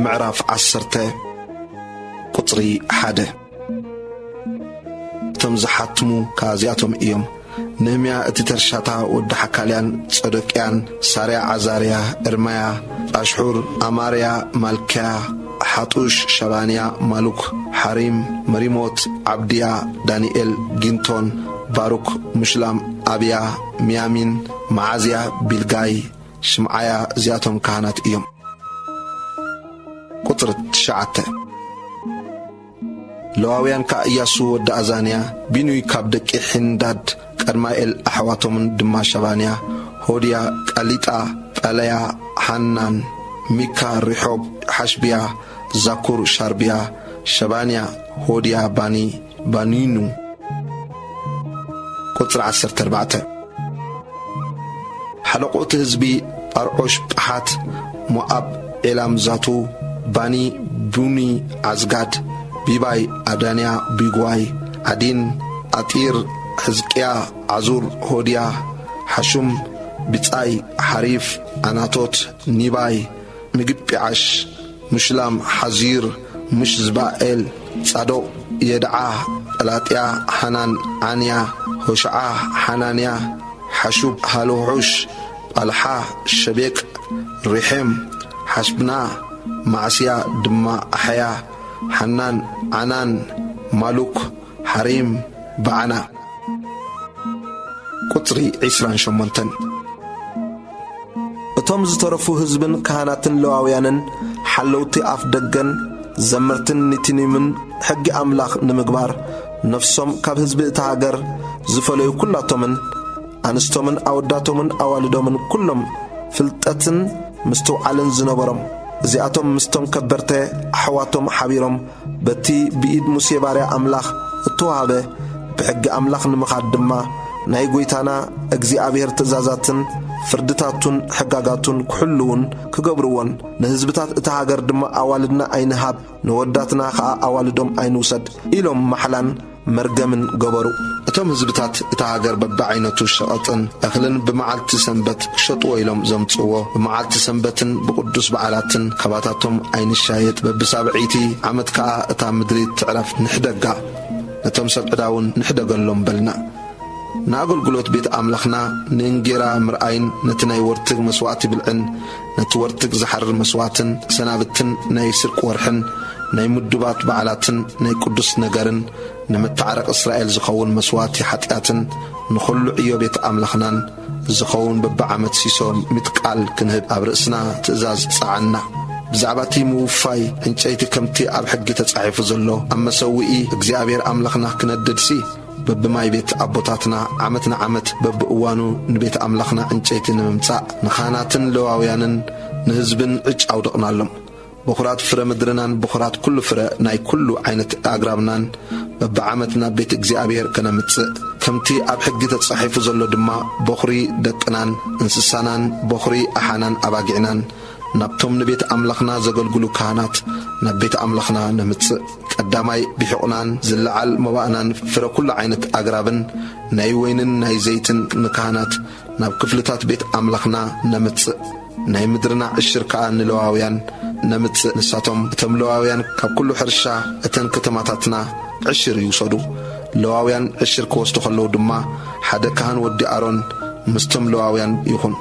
ምዕራፍ ዓሰርተ ቁጽሪ ሓደ። እቶም ዝሓትሙ ከኣ እዚኣቶም እዮም። ነህምያ እቲ ተርሻታ፣ ወዲ ሓካልያን ጸዶቅያን፣ ሳርያ፣ ዓዛርያ፣ እርማያ፣ ጳሽሑር፣ ኣማርያ፣ ማልክያ፣ ሓጡሽ፣ ሸባንያ፣ ማሉክ፣ ሓሪም፣ መሪሞት፣ ዓብድያ፣ ዳንኤል፣ ጊንቶን፣ ባሩክ፣ ሙሽላም፣ ኣብያ፣ ሚያሚን፣ መዓዝያ፣ ቢልጋይ፣ ሽምዓያ፣ እዚኣቶም ካህናት እዮም። ቁጽሪ ትሽዓተ። ለዋውያን ከኣ እያሱ ወዲ ኣዛንያ፣ ቢኑይ ካብ ደቂ ሒንዳድ፣ ቀድማኤል፣ ኣሕዋቶምን ድማ ሸባንያ፣ ሆድያ፣ ቀሊጣ፣ ጳለያ፣ ሓናን፣ ሚካ፣ ሪሖብ፣ ሓሽብያ፣ ዛኩር፣ ሻርብያ፣ ሸባንያ፣ ሆድያ፣ ባኒ፣ ባኒኑ። ቁጽሪ ዓሰርተ ኣርባዕተ። ሓለቑ እቲ ህዝቢ፣ ጳርዖሽ፣ ጳሓት፣ ሞኣብ፣ ኤላም፣ ዛቱ፣ ባኒ፣ ቡኒ፣ ዓዝጋድ፣ ቢባይ፣ ኣዳንያ፣ ቢጓይ፣ ዓዲን፣ ኣጢር፣ ሕዝቅያ፣ ዓዙር፣ ሆድያ፣ ሓሹም፣ ቢጻይ፣ ሓሪፍ፣ ኣናቶት፣ ኒባይ፣ ምግጲዓሽ፣ ምሽላም፣ ሓዚር፣ ምሽዝባኤል፣ ጻዶቕ፣ የድዓ፣ ጳላጥያ፣ ሓናን፣ ዓንያ፣ ሆሽዓ፣ ሓናንያ፣ ሓሹብ፣ ሃልውሑሽ፣ ጳልሓ፣ ሸቤቅ፣ ሪሕም፣ ሓሽብና፣ ማዕስያ፣ ድማ ኣሕያ፣ ሓናን፣ ዓናን፣ ማሉክ፣ ሓሪም፣ በዓና። ቁጽሪ ዕስራን ሸሞንተን። እቶም ዝተረፉ ህዝብን ካህናትን ለዋውያንን ሓለውቲ ኣፍ ደገን ዘመርትን ኒቲኒምን ሕጊ ኣምላኽ ንምግባር ነፍሶም ካብ ህዝቢ እታ ሃገር ዝፈለዩ ኩላቶምን ኣንስቶምን ኣወዳቶምን ኣዋልዶምን ኩሎም ፍልጠትን ምስትውዓልን ዝነበሮም እዚኣቶም ምስቶም ከበርተ ኣሕዋቶም ሓቢሮም በቲ ብኢድ ሙሴ ባርያ ኣምላኽ እተዋህበ ብሕጊ ኣምላኽ ንምኻድ ድማ ናይ ጐይታና እግዚኣብሔር ትእዛዛትን ፍርድታቱን ሕጋጋቱን ክሕልዉን ክገብርዎን ንህዝብታት እታ ሃገር ድማ ኣዋልድና ኣይንሃብ ንወዳትና ኸኣ ኣዋልዶም ኣይንውሰድ ኢሎም ማሕላን መርገምን ገበሩ። እቶም ህዝብታት እታ ሃገር በብዓይነቱ ሸቐጥን እኽልን ብመዓልቲ ሰንበት ክሸጥዎ ኢሎም ዘምጽእዎ፣ ብመዓልቲ ሰንበትን ብቕዱስ በዓላትን ካባታቶም ኣይንሻየጥ፣ በብሳብዐይቲ ዓመት ከኣ እታ ምድሪ ትዕረፍ ንሕደጋ፣ ነቶም ሰብ ዕዳውን ንሕደገሎም በልና። ንኣገልግሎት ቤት ኣምላኽና ንእንጌራ ምርኣይን ነቲ ናይ ወርትግ መስዋዕቲ ብልዕን ነቲ ወርትግ ዝሓርር መስዋዕትን ሰናብትን ናይ ስርቂ ወርሕን ናይ ምዱባት በዓላትን ናይ ቅዱስ ነገርን ንመተዓረቂ እስራኤል ዝኸውን መስዋዕቲ ሓጢኣትን ንኹሉ ዕዮ ቤት ኣምላኽናን ዝኸውን በብዓመት ሲሶ ምትቃል ክንህብ ኣብ ርእስና ትእዛዝ ጸዓና። ብዛዕባ እቲ ምውፋይ ዕንጨይቲ ከምቲ ኣብ ሕጊ ተጻሒፉ ዘሎ ኣብ መሰውኢ እግዚኣብሔር ኣምላኽና ክነድድሲ በብማይ ቤት ኣቦታትና ዓመት ንዓመት በብእዋኑ ንቤት ኣምላኽና ዕንጨይቲ ንምምጻእ ንኻህናትን ለዋውያንን ንህዝብን ዕጭ ኣውደቕናሎም። በኹራት ፍረ ምድርናን በኹራት ኩሉ ፍረ ናይ ኩሉ ዓይነት ኣግራብናን በብዓመት ናብ ቤት እግዚኣብሔር ከነምጽእ፣ ከምቲ ኣብ ሕጊ ተጻሒፉ ዘሎ ድማ በኹሪ ደቅናን እንስሳናን በኹሪ ኣሓናን ኣባጊዕናን ናብቶም ንቤት ኣምላኽና ዘገልግሉ ካህናት ናብ ቤት ኣምላኽና ነምጽእ። ቀዳማይ ብሒቑናን ዝለዓል መባእናን ፍረ ኩሉ ዓይነት ኣግራብን ናይ ወይንን ናይ ዘይትን ንካህናት ናብ ክፍልታት ቤት ኣምላኽና ነምጽእ። ናይ ምድርና ዕሽር ከኣ ንለዋውያን ነምጽእ። ንሳቶም እቶም ለዋውያን ካብ ኩሉ ሕርሻ እተን ከተማታትና ዕሽር ይውሰዱ። ለዋውያን ዕሽር ክወስዱ ከለዉ ድማ ሓደ ካህን ወዲ ኣሮን ምስቶም ለዋውያን ይኹን።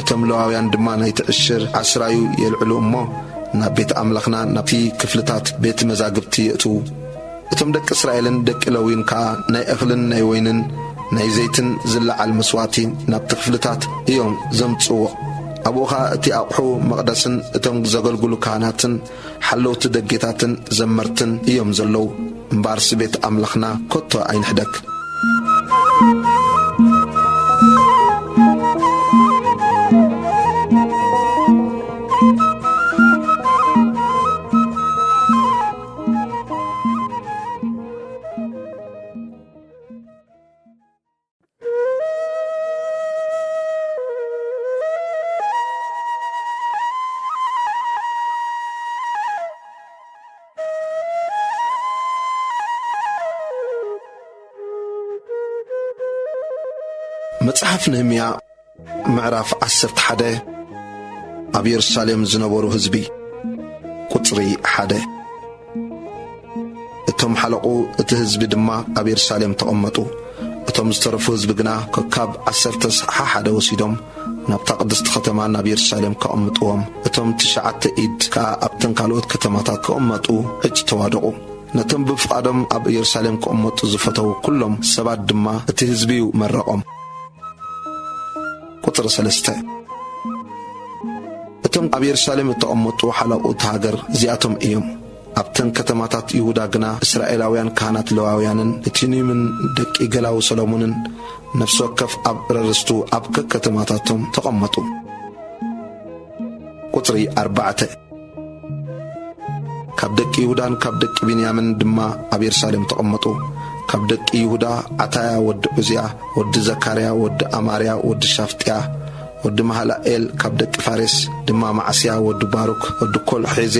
እቶም ለዋውያን ድማ ናይቲ ዕሽር ዓስራዩ የልዕሉ እሞ ናብ ቤት ኣምላኽና ናብቲ ክፍልታት ቤት መዛግብቲ የእትዉ። እቶም ደቂ እስራኤልን ደቂ ለዊን ከኣ ናይ እኽልን ናይ ወይንን ናይ ዘይትን ዝለዓል መስዋዕቲ ናብቲ ክፍልታት እዮም ዘምጽእዎ። ኣብኡ ኸኣ እቲ ኣቕሑ መቕደስን እቶም ዘገልግሉ ካህናትን ሓለውቲ ደጌታትን ዘመርትን እዮም ዘለዉ። እምበኣርሲ ቤት ኣምላኽና ከቶ ኣይንሕደግ። መጽሓፍ ነህምያ ምዕራፍ ዓሰርተ ሓደ። ኣብ የሩሳሌም ዝነበሩ ህዝቢ። ቁጽሪ ሓደ። እቶም ሓለቑ እቲ ህዝቢ ድማ ኣብ የሩሳሌም ተቐመጡ። እቲ እቶም ዝተረፉ ህዝቢ ግና ከካብ ዓሰርተ ሰሓ ሓደ ወሲዶም ናብታ ቅድስቲ ከተማ ናብ የሩሳሌም ከቐምጥዎም፣ እቶም ትሽዓተ ኢድ ከኣ ኣብተን ካልኦት ከተማታት ክቕመጡ ዕጭ ተዋደቑ። ነቶም ብፍቓዶም ኣብ የሩሳሌም ክቕመጡ ዝፈተዉ ኩሎም ሰባት ድማ እቲ ህዝቢ እዩ መረቖም። ቁጽሪ ሰለስተ። እቶም ኣብ የሩሳሌም እተቐመጡ ሓለቑ እታ ሃገር እዚኣቶም እዮም። ኣብተን ከተማታት ይሁዳ ግና እስራኤላውያን ካህናት ሌዋውያንን ንቲኒምን ደቂ ገላዊ ሰሎሞንን ነፍሲ ወከፍ ኣብ ረርስቱ ኣብ ከከተማታቶም ተቐመጡ። ቁጽሪ ኣርባዕተ። ካብ ደቂ ይሁዳን ካብ ደቂ ብንያምን ድማ ኣብ የሩሳሌም ተቐመጡ። ካብ ደቂ ይሁዳ ዓታያ ወዲ ዑዝያ፣ ወዲ ዘካርያ፣ ወዲ ኣማርያ፣ ወዲ ሻፍጥያ፣ ወዲ መሃላኤል፣ ካብ ደቂ ፋሬስ ድማ ማዕስያ ወዲ ባሩክ፣ ወዲ ኮልሖዜ፣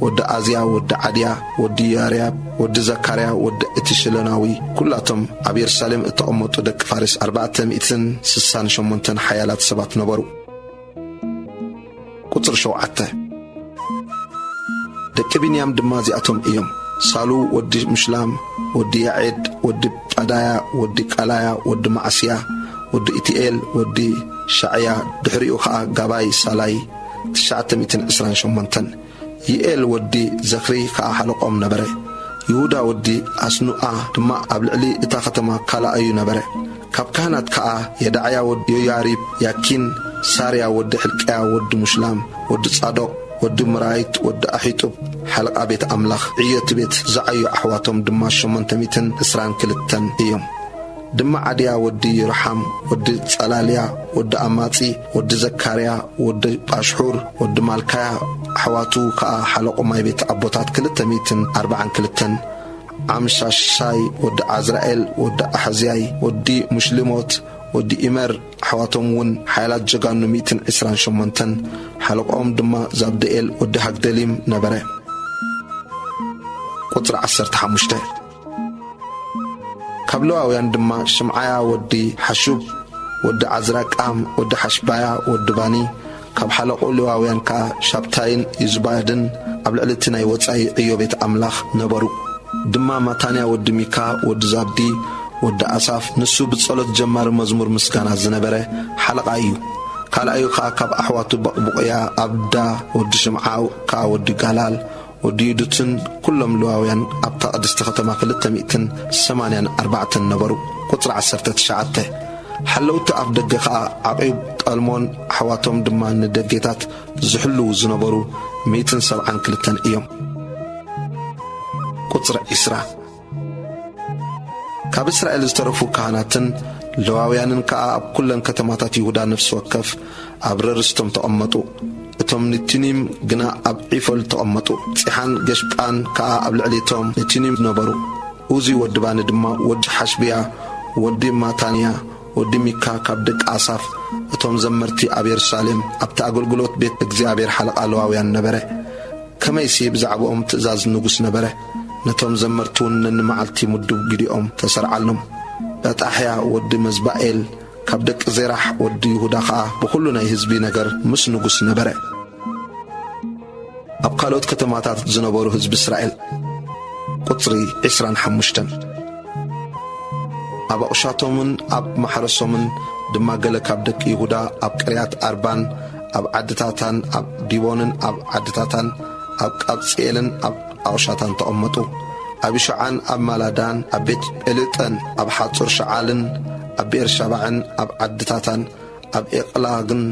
ወዲ ኣዝያ፣ ወዲ ዓድያ፣ ወዲ ያርያብ፣ ወዲ ዘካርያ፣ ወዲ እቲ ሽሎናዊ፣ ኩላቶም ኣብ የሩሳሌም እተቐመጡ ደቂ ፋሬስ ኣርባዕተ ሚእትን ስሳን ሸሞንተን ሓያላት ሰባት ነበሩ። ቁጽሪ ሸውዓተ። ደቂ ብንያም ድማ እዚኣቶም እዮም። ሳሉ ወዲ ምሽላም፣ ወዲ ያዔድ፣ ወዲ ጳዳያ፣ ወዲ ቃላያ፣ ወዲ ማዕስያ፣ ወዲ ኢቲኤል፣ ወዲ ሻዕያ፣ ድሕሪኡ ኸኣ ጋባይ ሳላይ፣ ትሽዓተ ሚእትን ዕስራን ሸሞንተን። ይኤል ወዲ ዘኽሪ ኸኣ ሓለቆም ነበረ። ይሁዳ ወዲ ኣስኑኣ ድማ ኣብ ልዕሊ እታ ኸተማ ካልኣዩ ነበረ። ካብ ካህናት ከኣ የዳዕያ ወዲ ዮያሪብ፣ ያኪን፣ ሳርያ ወዲ ሕልቅያ ወዲ ሙሽላም፣ ወዲ ጻዶቕ፣ ወዲ ምራይት፣ ወዲ ኣሒጡብ፣ ሓለቓ ቤት ኣምላኽ፣ ዕዮ እቲ ቤት ዝዓዩ ኣሕዋቶም ድማ ሸሞንተ ሚእትን ዕስራን ክልተን እዮም። ድማ ዓድያ ወዲ ይሮሓም፣ ወዲ ጸላልያ፣ ወዲ ኣማጺ፣ ወዲ ዘካርያ፣ ወዲ ጳሽሑር፣ ወዲ ማልካያ፣ ኣሕዋቱ ከኣ ሓለቑ ማይ ቤት ኣቦታት ክልተ ሚእትን ኣርባዓን ክልተን። ዓምሻሻይ ወዲ ዓዝራኤል፣ ወዲ ኣሕዝያይ፣ ወዲ ሙሽሊሞት፣ ወዲ ኢመር፣ ኣሕዋቶም እውን ሓያላት ጀጋኑ ሚእትን ዕስራን ሸሞንተን፣ ሓለቆም ድማ ዛብድኤል ወዲ ሃግደሊም ነበረ። ቁጽሪ ዓሰርተ ሓሙሽተ። ካብ ሌዋውያን ድማ ሽምዓያ ወዲ ሓሹብ፣ ወዲ ዓዝራቃም፣ ወዲ ሓሽባያ፣ ወዲ ባኒ፣ ካብ ሓለቆ ሌዋውያን ከኣ ሻብታይን ይዝባድን ኣብ ልዕሊ እቲ ናይ ወጻኢ ዕዮ ቤት ኣምላኽ ነበሩ። ድማ ማታንያ ወዲ ሚካ፣ ወዲ ዛብዲ፣ ወዲ ኣሳፍ፣ ንሱ ብጸሎት ጀማሪ መዝሙር ምስጋና ዝነበረ ሓለቓ እዩ። ካልኣዩ ከኣ ካብ ኣሕዋቱ በቕቡቕያ፣ ኣብዳ፣ ወዲ ሽምዓ፣ ከኣ ወዲ ጋላል፣ ወዲ ይዱትን ኩሎም ሌዋውያን ኣብታ ቅድስቲ ከተማ ክልተ ሚእትን ሰማንያን ኣርባዕተን ነበሩ። ቁጽሪ ዓሰርተ ትሽዓተ። ሓለውቲ ኣፍ ደገ ኸኣ ዓቂብ፣ ጠልሞን ኣሕዋቶም ድማ ንደጌታት ዝሕልዉ ዝነበሩ ሚእትን ሰብዓን ክልተን እዮም። ቁጽሪ ዒስራ። ካብ እስራኤል ዝተረፉ ካህናትን ሌዋውያንን ከኣ ኣብ ኩለን ከተማታት ይሁዳ ነፍሲ ወከፍ ኣብ ረርስቶም ተቐመጡ። እቶም ንቲኒም ግና ኣብ ዒፎል ተቐመጡ። ጺሓን ገሽጳን ከኣ ኣብ ልዕሊቶም ንቲኒም ነበሩ። ኡዚ ወዲ ባኒ ድማ ወዲ ሓሽብያ ወዲ ማታንያ ወዲ ሚካ ካብ ደቂ ኣሳፍ፣ እቶም ዘመርቲ ኣብ የሩሳሌም ኣብቲ ኣገልግሎት ቤት እግዚኣብሔር ሓለቓ ሌዋውያን ነበረ። ከመይሲ ብዛዕባኦም ትእዛዝ ንጉስ ነበረ። ነቶም ዘመርቲ እውን ነንመዓልቲ ምዱብ ግዲኦም ተሰርዓሎም። በጣሕያ ወዲ መዝባኤል ካብ ደቂ ዜራሕ ወዲ ይሁዳ ኸኣ ብኹሉ ናይ ህዝቢ ነገር ምስ ንጉስ ነበረ። ኣብ ካልኦት ከተማታት ዝነበሩ ህዝቢ እስራኤል። ቁጽሪ ዕስራን ሓሙሽተን። ኣብ ኣቑሻቶምን ኣብ ማሕረሶምን ድማ ገለ ካብ ደቂ ይሁዳ ኣብ ቅርያት ኣርባን ኣብ ዓድታታን ኣብ ዲቦንን ኣብ ዓድታታን ኣብ ቃብጽኤልን ኣብ ኣቑሻታን ተቐመጡ። ኣብ ይሾዓን ኣብ ማላዳን ኣብ ቤት ጴልጠን ኣብ ሓጹር ሸዓልን ኣብ ብኤርሻባዕን ኣብ ዓድታታን ኣብ ኤቕላግን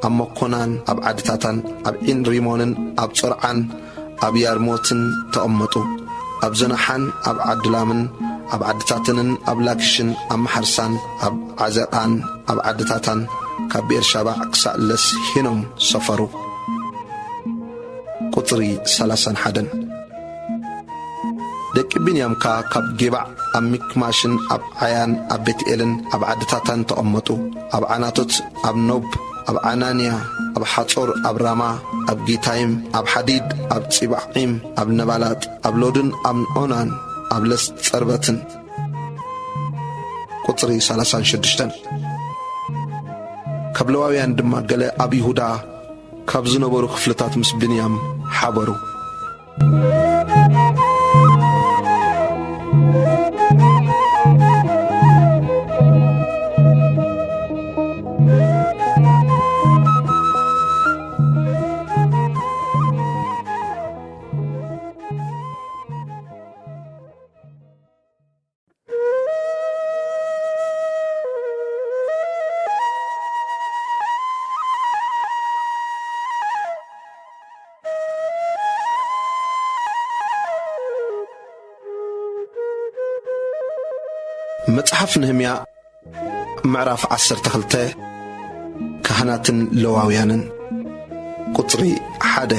ኣብ መኮናን ኣብ ዓድታታን ኣብ ዒን ሪሞንን ኣብ ጾርዓን ኣብ ያርሞትን ተቐመጡ። ኣብ ዘናሓን ኣብ ዓድላምን ኣብ ዓድታተንን ኣብ ላኪሽን ኣብ መሓርሳን ኣብ ዓዘቃን ኣብ ዓድታታን ካብ ብኤርሻባዕ ክሳዕ ለስ ሄኖም ሰፈሩ። ቁጽሪ ሰላሳን ሓደን። ደቂ ብንያም ከኣ ካብ ጌባዕ ኣብ ሚክማሽን ኣብ ዓያን ኣብ ቤትኤልን ኣብ ዓድታታን ተቐመጡ። ኣብ ዓናቶት ኣብ ኖብ ኣብ ዓናንያ ኣብ ሓጾር ኣብ ራማ ኣብ ጊታይም ኣብ ሓዲድ ኣብ ጺባዒም ኣብ ነባላጥ ኣብ ሎድን ኣብ ኦናን ኣብ ለስ ጸርበትን። ቁጽሪ ሰላሳን ሽዱሽተን። ካብ ለዋውያን ድማ ገለ ኣብ ይሁዳ ካብ ዝነበሩ ክፍልታት ምስ ብንያም ሓበሩ። መጽሓፍ ነህምያ ምዕራፍ ዓሰርተ ክልተ። ካህናትን ለዋውያንን። ቁጽሪ ሓደ።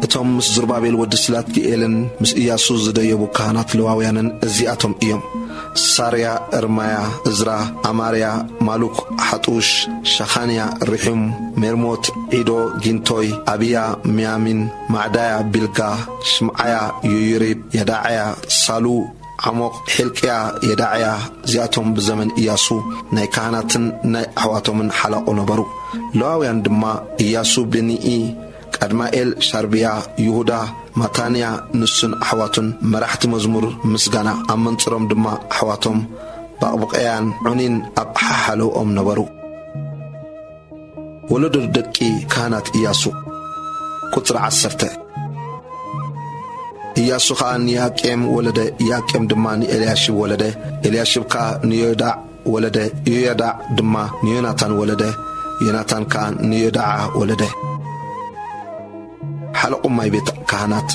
እቶም ምስ ዙርባቤል ወዲ ስላትግኤልን ምስ ኢያሱ ዝደየቡ ካህናት ለዋውያንን እዚኣቶም እዮም። ሳርያ፣ እርማያ፣ እዝራ፣ ኣማርያ፣ ማሉክ፣ ሓጡሽ፣ ሸኻንያ፣ ሪሑም፣ ሜርሞት፣ ዒዶ፣ ጊንቶይ፣ ኣብያ፣ ሚያሚን፣ ማዕዳያ፣ ቢልጋ፣ ሽምዓያ፣ ዮይሪብ፣ የዳዓያ፣ ሳሉ፣ ዓሞቕ፣ ሒልቅያ፣ የዳዕያ፣ እዚኣቶም ብዘመን ኢያሱ ናይ ካህናትን ናይ ኣሕዋቶምን ሓላቑ ነበሩ። ለዋውያን ድማ ኢያሱ፣ ብንኢ፣ ቀድማኤል፣ ሻርብያ፣ ይሁዳ፣ ማታንያ፣ ንሱን ኣሕዋቱን መራሕቲ መዝሙር ምስጋና፣ ኣብ መንጽሮም ድማ ኣሕዋቶም ባቕቡቅያን ዑኒን ኣብ ሓሓለውኦም ነበሩ። ወለዶ ደቂ ካህናት ኢያሱ። ቁጽሪ ዓሰርተ። ኢያሱ ኸኣ ንያቄም ወለደ፣ ያቄም ድማ ንኤልያሽብ ወለደ፣ ኤልያሽብ ከኣ ንዮዳዕ ወለደ፣ ዮያዳዕ ድማ ንዮናታን ወለደ፣ ዮናታን ከኣ ንዮዳዓ ወለደ። ሓለቑ ማይ ቤት ካህናት።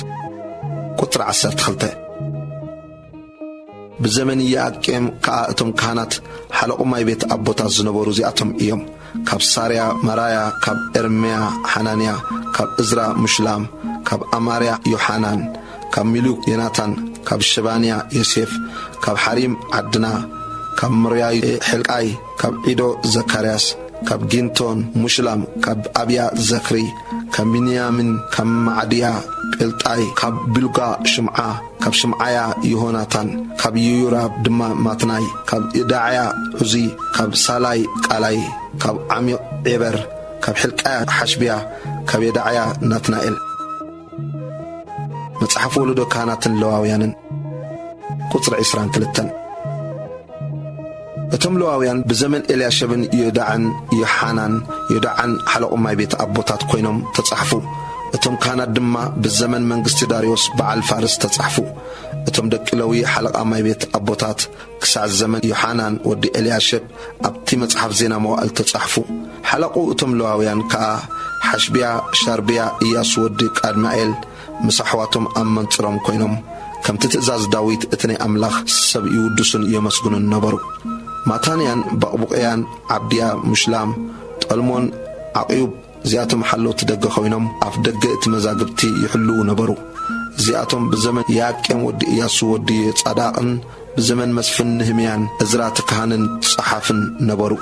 ቁጽሪ ዓሰርተ ክልተ። ብዘመን ኢያቄም ከኣ እቶም ካህናት ሓለቑ ማይ ቤት ኣቦታት ዝነበሩ እዚኣቶም እዮም። ካብ ሳርያ መራያ፣ ካብ ኤርምያ ሓናንያ፣ ካብ እዝራ ምሽላም፣ ካብ ኣማርያ ዮሓናን፣ ካብ ሚሉክ ዮናታን፣ ካብ ሸባንያ ዮሴፍ፣ ካብ ሓሪም ዓድና፣ ካብ ምርያይ ሕልቃይ፣ ካብ ዒዶ ዘካርያስ፣ ካብ ጊንቶን ሙሽላም፣ ካብ ኣብያ ዘክሪ፣ ካብ ሚንያሚን፣ ካብ ማዕድያ ጴልጣይ፣ ካብ ቢልጋ ሽምዓ፣ ካብ ሽምዓያ ዮሆናታን፣ ካብ ዮራብ ድማ ማትናይ፣ ካብ የዳዕያ ዑዚ፣ ካብ ሳላይ ቃላይ፣ ካብ ዓሚቕ ዔበር፣ ካብ ሕልቃያ ሓሽብያ፣ ካብ የዳዕያ ናትናኤል። መጽሓፍ ወለዶ ካህናትን ለዋውያንን። ቁጽሪ ዕስራን ክልተን። እቶም ለዋውያን ብዘመን ኤልያሸብን ዮዳዕን ዮሓናን፣ ዮዳዕን ሓለቑ ማይ ቤት ኣቦታት ኮይኖም ተጻሕፉ። እቶም ካህናት ድማ ብዘመን መንግስቲ ዳርዮስ በዓል ፋርስ ተጻሕፉ። እቶም ደቂ ለዊ ሓለቓ ማይ ቤት ኣቦታት ክሳዕ ዘመን ዮሓናን ወዲ ኤልያሸብ ኣብቲ መጽሓፍ ዜና መዋእል ተጻሕፉ። ሓለቑ እቶም ለዋውያን ከኣ ሓሽብያ፣ ሻርብያ፣ ኢያሱ ወዲ ቃድማኤል፣ ምስ ኣሕዋቶም ኣብ መንጽሮም ኮይኖም፣ ከምቲ ትእዛዝ ዳዊት እቲ ናይ ኣምላኽ ሰብ ይውድሱን የመስግኑን ነበሩ። ማታንያን ባቕቡቅያን፣ ዓብድያ፣ ሙሽላም፣ ጠልሞን፣ ዓቕዩብ፣ እዚኣቶም ሓለውቲ ደገ ኮይኖም፣ ኣፍ ደገ እቲ መዛግብቲ ይሕልዉ ነበሩ። እዚኣቶም ብዘመን ያቄም ወዲ ኢያሱ ወዲ ጻዳቕን ብዘመን መስፍን ንህምያን እዝራ እቲ ካህንን ጸሓፍን ነበሩ።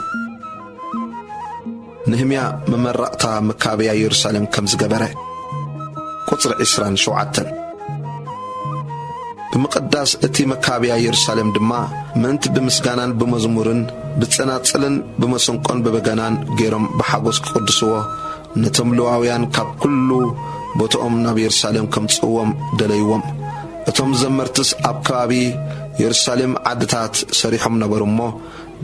ንህምያ መመረቕታ መካብያ የሩሳሌም ከም ዝገበረ። ቁጽሪ ዕስራን ሸውዓተን። ብምቕዳስ እቲ መካብያ የሩሳሌም ድማ ምእንቲ ብምስጋናን ብመዝሙርን ብጸናጽልን ብመሰንቆን ብበገናን ገይሮም ብሓጎስ ክቕድስዎ ነቶም ሌዋውያን ካብ ኩሉ ቦትኦም ናብ የሩሳሌም ከምጽእዎም ደለይዎም። እቶም ዘመርትስ ኣብ ከባቢ የሩሳሌም ዓድታት ሰሪሖም ነበሩ እሞ፣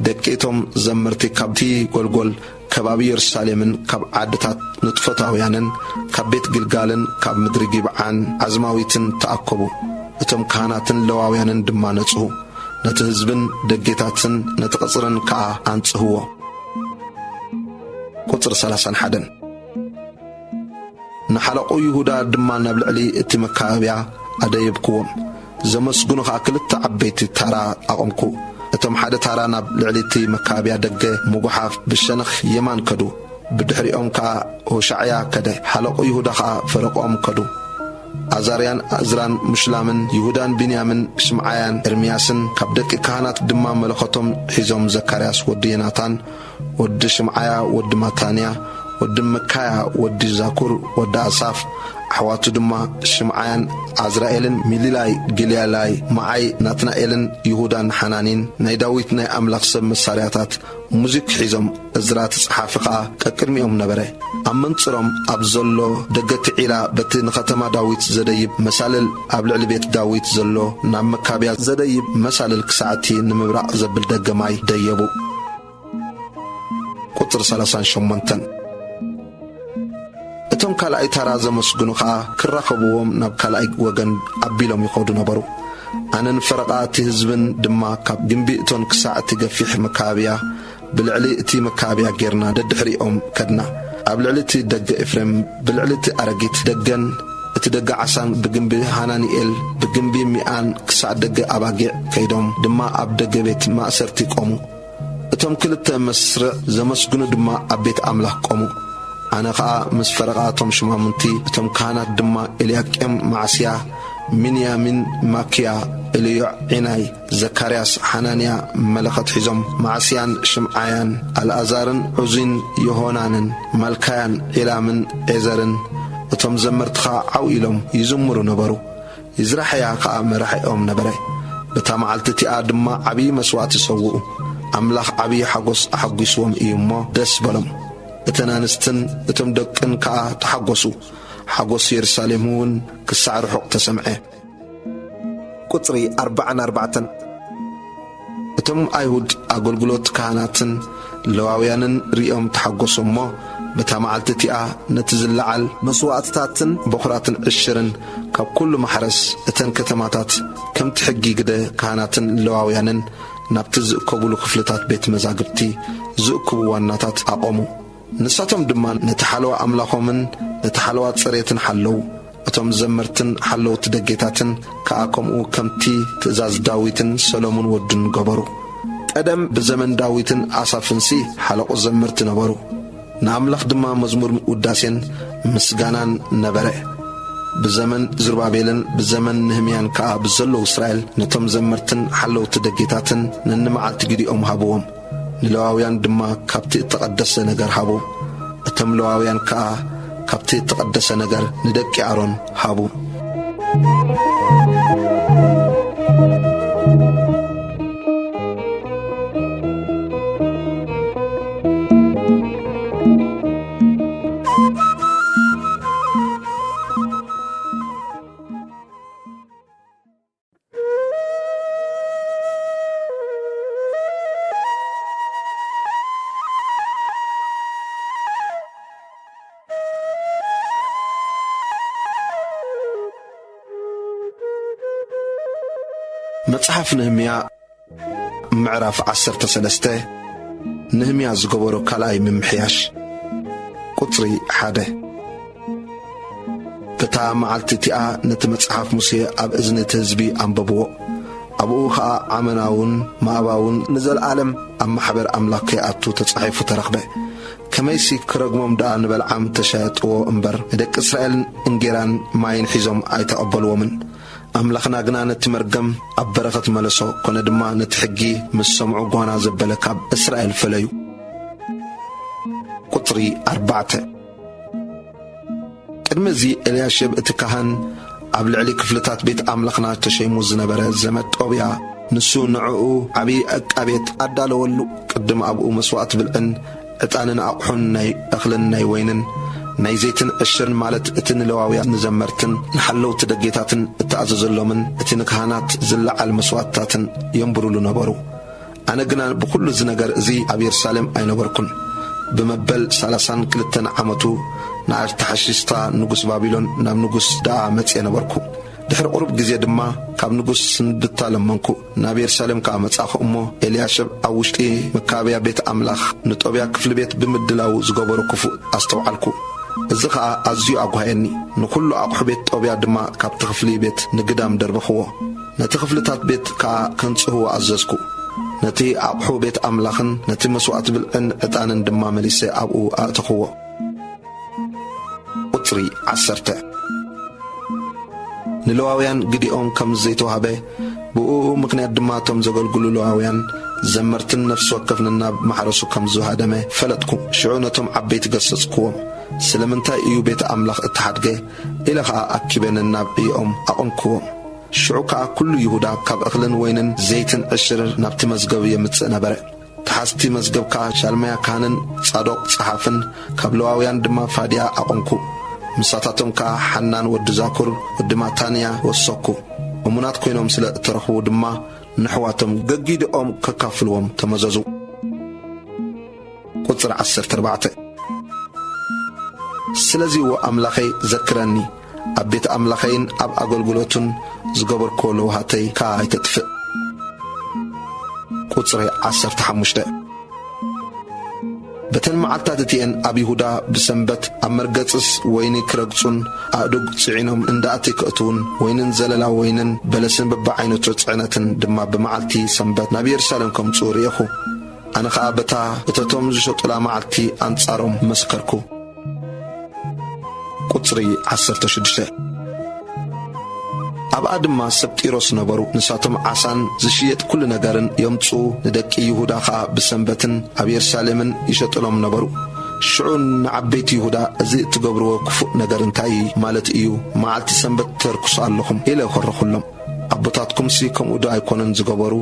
ደቂ እቶም ዘመርቲ ካብቲ ጎልጎል ከባቢ የሩሳሌምን ካብ ዓድታት ንጥፎታውያንን ካብ ቤት ግልጋልን ካብ ምድሪ ጊብዓን ዓዝማዊትን ተኣከቡ። እቶም ካህናትን ሌዋውያንን ድማ ነጽሁ፣ ነቲ ህዝብን ደጌታትን ነቲ ቐጽርን ከኣ ኣንጽህዎ። ቁጽሪ ሰላሳን ሓደን። ንሓለቑ ይሁዳ ድማ ናብ ልዕሊ እቲ መካብያ ኣደየብክዎም። ዘመስግኑ ኸኣ ክልተ ዓበይቲ ታራ ኣቐምኩ። እቶም ሓደ ታራ ናብ ልዕሊ እቲ መካብያ ደገ ምጉሓፍ ብሸነኽ የማን ከዱ። ብድሕሪኦም ከኣ ሆሻዕያ ከደ። ሓለቑ ይሁዳ ኸኣ ፈረቕኦም ከዱ። ኣዛርያን እዝራን ምሽላምን ይሁዳን ብንያምን ሽምዓያን ኤርምያስን ካብ ደቂ ካህናት ድማ መለኸቶም ሒዞም ዘካርያስ ወዲ ዮናታን ወዲ ሽምዓያ፣ ወዲ ማታንያ፣ ወዲ መካያ፣ ወዲ ዛኩር፣ ወዲ ኣሳፍ፣ ኣሕዋቱ ድማ ሽምዓያን፣ ዓዝራኤልን፣ ሚሊላይ፣ ጊልያላይ፣ መዓይ፣ ናትናኤልን፣ ይሁዳን ሓናኒን፣ ናይ ዳዊት ናይ ኣምላኽ ሰብ መሳርያታት ሙዚክ ሒዞም፣ እዝራ እቲ ጸሓፊ ኸኣ ቀቅድሚኦም ነበረ። ኣብ መንጽሮም ኣብ ዘሎ ደገ እቲ ዒላ በቲ ንኸተማ ዳዊት ዘደይብ መሳልል፣ ኣብ ልዕሊ ቤት ዳዊት ዘሎ ናብ መካብያ ዘደይብ መሳልል ክሳዕ እቲ ንምብራቕ ዘብል ደገ ማይ ደየቡ። ቁጽሪ ሰላሳን ሸሞንተን። እቶም ካልኣይ ታራ ዘመስግኑ ኸኣ ክራኸብዎም ናብ ካልኣይ ወገን ኣቢሎም ይኸዱ ነበሩ። ኣነን ፈረቓ እቲ ህዝብን ድማ ካብ ግምቢ እቶን ክሳዕ እቲ ገፊሕ መካብያ ብልዕሊ እቲ መካብያ ጌርና ደድሕሪኦም ከድና። ኣብ ልዕሊ እቲ ደገ ኤፍሬም ብልዕሊ እቲ ኣረጊት ደገን እቲ ደገ ዓሳን ብግንቢ ሃናንኤል፣ ብግንቢ ሚኣን ክሳዕ ደገ ኣባጊዕ ከይዶም ድማ ኣብ ደገ ቤት ማእሰርቲ ቆሙ። እቶም ክልተ መስርዕ ዘመስግኑ ድማ ኣብ ቤት ኣምላኽ ቆሙ። ኣነ ኸኣ ምስ ፈረቓ እቶም ሹማምንቲ፣ እቶም ካህናት ድማ ኤልያቄም፣ ማዕስያ፣ ሚንያሚን፣ ማክያ፣ ኤልዮዕ፣ ዒናይ፣ ዘካርያስ፣ ሓናንያ መለኸት ሒዞም፣ ማዕስያን ሽምዓያን፣ ኣልኣዛርን ዑዚን፣ ዮሆናንን፣ ማልካያን፣ ዒላምን፣ ዔዘርን፣ እቶም ዘመርቲ ኸኣ ዓው ኢሎም ይዝምሩ ነበሩ። ይዝራሕያ ኸኣ መራሒኦም ነበረ። በታ መዓልቲ እቲኣ ድማ ዓብዪ መስዋእቲ ሰውኡ። ኣምላኽ ዓብዪ ሓጎስ ኣሐጒስዎም እዩ እሞ ደስ በሎም። እተን ኣንስትን እቶም ደቅን ከኣ ተሓጎሱ። ሓጎስ የሩሳሌም እውን ክሳዕ ርሑቕ ተሰምዐ። ቁጽሪ ኣርባዓን ኣርባዕተን። እቶም ኣይሁድ ኣገልግሎት ካህናትን ለዋውያንን ሪኦም ተሓጎሱ እሞ፣ በታ መዓልቲ እቲኣ ነቲ ዝለዓል መስዋእትታትን በኹራትን ዕሽርን ካብ ኩሉ ማሕረስ እተን ከተማታት፣ ከምቲ ሕጊ ግደ ካህናትን ለዋውያንን ናብቲ ዝእከቡሉ ክፍልታት ቤት መዛግብቲ ዝእክቡ ዋናታት ኣቖሙ። ንሳቶም ድማ ነቲ ሓለዋ ኣምላኾምን ነቲ ሓለዋ ጽሬትን ሓለዉ። እቶም ዘመርትን ሓለውቲ ደጌታትን ከኣ ከምኡ ከምቲ ትእዛዝ ዳዊትን ሰሎሙን ወዱን ገበሩ። ቀደም ብዘመን ዳዊትን ኣሳፍንሲ ሓለቑ ዘመርቲ ነበሩ። ንኣምላኽ ድማ መዝሙር ውዳሴን ምስጋናን ነበረ። ብዘመን ዝሩባቤልን ብዘመን ነህምያን ከኣ ብዘለዉ እስራኤል ነቶም ዘመርትን ሓለውቲ ደጌታትን ነንመዓልቲ ግዲኦም ሃብዎም። ንሌዋውያን ድማ ካብቲ እተቐደሰ ነገር ሃቡ። እቶም ሌዋውያን ከኣ ካብቲ እተቐደሰ ነገር ንደቂ ኣሮን ሃቡ። መጽሓፍ ነህምያ ምዕራፍ ዓሰርተ ሰለስተ። ነህምያ ዝገበሮ ካልኣይ ምምሕያሽ። ቁጽሪ ሓደ። በታ መዓልቲ እቲኣ ነቲ መጽሓፍ ሙሴ ኣብ እዝኒ እቲ ህዝቢ ኣንበብዎ። ኣብኡ ኸኣ ዓመናውን ማእባውን ንዘለኣለም ኣብ ማሕበር ኣምላኽ ከይኣቱ ተጻሒፉ ተረኽበ። ከመይሲ ክረግሞም ደኣ ንበልዓም ተሻየጥዎ እምበር፣ ንደቂ እስራኤል እንጌራን ማይን ሒዞም ኣይተቐበልዎምን። ኣምላኽና ግና ነቲ መርገም ኣብ በረኸት መለሶ፣ ኮነ ድማ ነቲ ሕጊ ምስ ሰምዑ ጓና ዘበለ ካብ እስራኤል ፈለዩ። ቁጽሪ ኣርባዕተ። ቅድሚ እዚ ኤልያሽብ እቲ ካህን ኣብ ልዕሊ ክፍልታት ቤት ኣምላኽና ተሸይሙ ዝነበረ ዘመድ ጦብያ፣ ንሱ ንዕኡ ዓብዪ ዕቃ ቤት ኣዳለወሉ። ቅድም ኣብኡ መስዋእቲ ብልዕን ዕጣንን ኣቕሑን ናይ እኽልን ናይ ወይንን ናይ ዘይትን ዕሽርን፣ ማለት እቲ ንሌዋውያን ንዘመርትን ንሓለውቲ ደጌታትን እተኣዘዘሎምን እቲ ንካህናት ዝለዓል መስዋእትታትን የንብሩሉ ነበሩ። ኣነ ግና ብኹሉ እዚ ነገር እዚ ኣብ የሩሳሌም ኣይነበርኩን። ብመበል ሰላሳን ክልተን ዓመቱ ንኣርታሕሽስታ ንጉስ ባቢሎን ናብ ንጉስ ደኣ መጽየ ነበርኩ። ድሕሪ ቁሩብ ግዜ ድማ ካብ ንጉስ ስንብታ ለመንኩ። ናብ የሩሳሌም ከኣ መጻእኹ እሞ፣ ኤልያሸብ ኣብ ውሽጢ መካበያ ቤት ኣምላኽ ንጦብያ ክፍሊ ቤት ብምድላው ዝገበሮ ክፉእ ኣስተውዓልኩ። እዚ ኸኣ ኣዝዩ ኣጓህየኒ። ንኹሉ ኣቕሑ ቤት ጦብያ ድማ ካብቲ ክፍሊ ቤት ንግዳም ደርበኽዎ። ነቲ ክፍልታት ቤት ከኣ ከንጽህዎ ኣዘዝኩ። ነቲ ኣቕሑ ቤት ኣምላኽን ነቲ መስዋእቲ ብልዕን ዕጣንን ድማ መሊሰ ኣብኡ ኣእተኽዎ። ቁጽሪ ዓሰርተ። ንለዋውያን ግዲኦም ከም ዘይተዋህበ፣ ብእኡ ምኽንያት ድማ እቶም ዘገልግሉ ለዋውያን ዘመርትን ነፍሲ ወከፍ ነናብ ማሕረሱ ከም ዝሃደመ ፈለጥኩ። ሽዑ ነቶም ዓበይቲ ገሰጽክዎም፣ "ስለምንታይ እዩ ቤት ኣምላኽ እተሓድገ?" ኢለ ኸኣ ኣኪበ ነናብ ዕዮኦም ኣቐምክዎም። ሽዑ ከኣ ኩሉ ይሁዳ ካብ እኽልን ወይንን ዘይትን ዕሽር ናብቲ መዝገብ የምጽእ ነበረ። ተሓዝቲ መዝገብ ከኣ ሻልማያ ካህንን ጻዶቕ ጸሓፍን፣ ካብ ለዋውያን ድማ ፋድያ ኣቐምኩ። ምሳታቶም ከኣ ሓናን ወዲ ዛኩር ወዲ ማታንያ ወሰኩ። እሙናት ኮይኖም ስለ እተረኽቡ ድማ ነሕዋቶም ገጊድኦም ከካፍልዎም ተመዘዙ። ቁጽሪ ዓሰርተ ኣርባዕተ። ስለዚ፣ ዎ ኣምላኸይ፣ ዘክረኒ፣ ኣብ ቤት ኣምላኸይን ኣብ ኣገልግሎቱን ዝገበርክዎ ለውሃተይ ከኣ ኣይተጥፍእ። ቁጽሪ ዓሰርተ ሓሙሽተ። እተን መዓልታት እቲኤን ኣብ ይሁዳ ብሰንበት ኣብ መርገጽስ ወይኒ ክረግጹን ኣእዱግ ጽዒኖም እንዳእቲ ክእትዉን ወይንን ዘለላ ወይንን በለስን በብዓይነቱ ጽዕነትን ድማ ብመዓልቲ ሰንበት ናብ የሩሳሌም ከምጽኡ ርእኹ። ኣነ ኸኣ በታ እተቶም ዝሸጡላ መዓልቲ ኣንጻሮም መስከርኩ። ቁጽሪ ዓሰርተ ሽዱሽተ። ኣብኣ ድማ ሰብ ጢሮስ ነበሩ። ንሳቶም ዓሳን ዝሽየጥ ኩሉ ነገርን የምጽኡ፣ ንደቂ ይሁዳ ኸኣ ብሰንበትን ኣብ የሩሳሌምን ይሸጥሎም ነበሩ። ሽዑ ንዓበይቲ ይሁዳ፣ "እዚ እትገብርዎ ክፉእ ነገር እንታይ ማለት እዩ? መዓልቲ ሰንበት ተርክሱ ኣለኹም" ኢለ ኾረኹሎም። "ኣቦታትኩምሲ ከምኡ ዶ ኣይኮነን ዝገበሩ?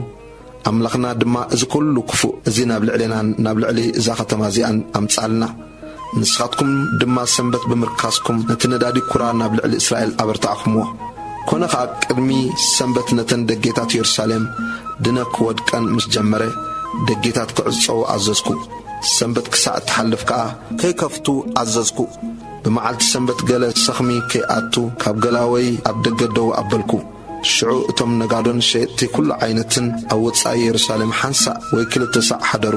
ኣምላኽና ድማ እዚ ኩሉ ክፉእ እዚ ናብ ልዕሌናን ናብ ልዕሊ እዛ ኸተማ እዚኣን ኣምጻልና። ንስኻትኩም ድማ ሰንበት ብምርካስኩም፣ ነቲ ነዳዲ ኩራ ናብ ልዕሊ እስራኤል ኣበርታዕኩምዎ። ኮነ ኸኣ፣ ቅድሚ ሰንበት ነተን ደጌታት የሩሳሌም ድነ ክወድቀን ምስ ጀመረ፣ ደጌታት ክዕጸዉ ኣዘዝኩ። ሰንበት ክሳዕ እትሓልፍ ከኣ ከይከፍቱ ኣዘዝኩ። ብመዓልቲ ሰንበት ገለ ሰኽሚ ከይኣቱ፣ ካብ ገላወይ ኣብ ደገ ደው ኣበልኩ። ሽዑ እቶም ነጋዶን ሸየጥቲ ኩሉ ዓይነትን ኣብ ወጻኢ የሩሳሌም ሓንሳእ ወይ ክልተ ሳዕ ሓደሩ።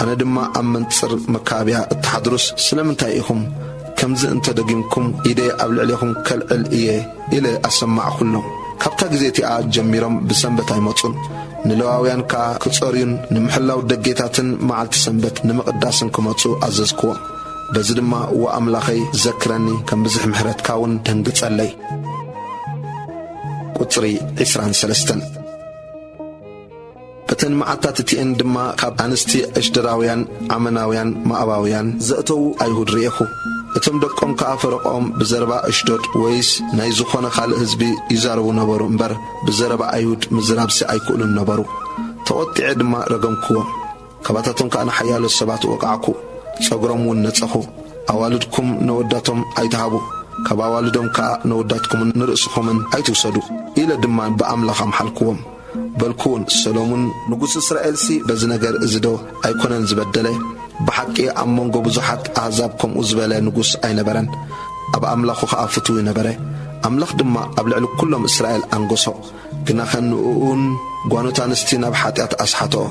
ኣነ ድማ ኣብ መንጽር መካብያ እትሓድሩስ ስለምንታይ ኢኹም? ከምዚ እንተ ደጊምኩም ኢደይ ኣብ ልዕሌኹም ከልዕል እየ ኢለ ኣሰማዕኩሎም። ካብታ ግዜ እቲኣ ጀሚሮም ብሰንበት ኣይመጹን። ንሌዋውያን ከኣ ክጸርዩን ንምሕላው ደጌታትን መዓልቲ ሰንበት ንምቕዳስን ክመጹ ኣዘዝክዎም። በዚ ድማ እወ ኣምላኸይ ዘክረኒ፣ ከም ብዝሒ ምሕረትካ እውን ደንግጸለይ። ቁጽሪ ዕስራን ሰለስተን። በተን መዓልታት እቲኤን ድማ ካብ ኣንስቲ ኣሽደራውያን፣ ዓመናውያን፣ ማእባውያን ዘእተዉ ኣይሁድ ርኤኹ። እቶም ደቆም ከኣ ፈረቆም ብዘረባ ኣሽዶድ ወይስ ናይ ዝኾነ ካልእ ህዝቢ ይዛረቡ ነበሩ እምበር፣ ብዘረባ ኣይሁድ ምዝራብሲ ኣይክእሉን ነበሩ። ተቖጢዐ ድማ ረገምክዎም። ካባታቶም ከኣ ንሓያሎ ሰባት ወቃዕኩ፣ ጸጉሮም እውን ነጸኹ። ኣዋልድኩም ነወዳቶም ኣይትሃቡ፣ ካብ ኣዋልዶም ከኣ ነወዳትኩምን ንርእስኹምን ኣይትውሰዱ፣ ኢለ ድማ ብኣምላኽ ኣምሓልክዎም። በልኩውን፣ ሰሎሙን ንጉስ እስራኤልሲ በዚ ነገር እዚ ዶ ኣይኮነን ዝበደለ? ብሓቂ ኣብ መንጎ ብዙሓት ኣህዛብ ከምኡ ዝበለ ንጉስ ኣይነበረን። ኣብ ኣምላኹ ኸኣ ፍትዊ ነበረ። ኣምላኽ ድማ ኣብ ልዕሊ ኩሎም እስራኤል ኣንገሶ። ግናኸ ንእኡን ጓኖት ኣንስቲ ናብ ሓጢኣት ኣስሓትኦ።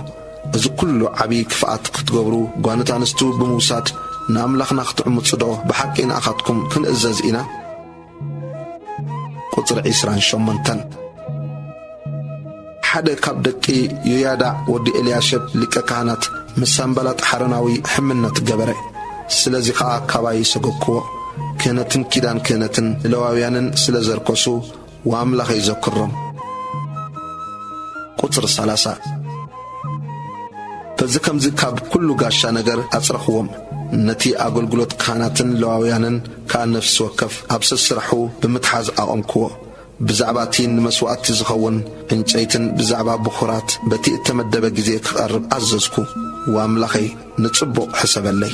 እዚ ኩሉ ዓብዪ ክፍኣት ክትገብሩ፣ ጓኖት ኣንስቱ ብምውሳድ ንኣምላኽና ክትዕምጹ ዶ ብሓቂ ንኣኻትኩም ክንእዘዝ ኢና? ቁጽሪ ዕስራን ሸሞንተን። ሓደ ካብ ደቂ ዮያዳዕ ወዲ ኤልያሸብ ሊቀ ካህናት ምስ ሳንባላጥ ሓረናዊ ሕምነት ገበረ። ስለዚ ኸኣ ካባይ ሰገግክዎ። ክህነትን ኪዳን ክህነትን ንሌዋውያንን ስለ ዘርከሱ፣ ወኣምላኸይ ዘክሮም። ቁጽሪ ሰላሳ። በዚ ከምዚ ካብ ኩሉ ጋሻ ነገር ኣጽረኽዎም። ነቲ ኣገልግሎት ካህናትን ሌዋውያንን ከኣ ነፍሲ ወከፍ ኣብ ሰስራሑ ብምትሓዝ ኣቐምክዎ። ብዛዕባ እቲ ንመስዋእቲ ዝኸውን ዕንጨይትን ብዛዕባ ብኹራት በቲ እተመደበ ግዜ ክቐርብ ኣዘዝኩ። ወኣምላኸይ ንጽቡቕ ሕሰበለይ።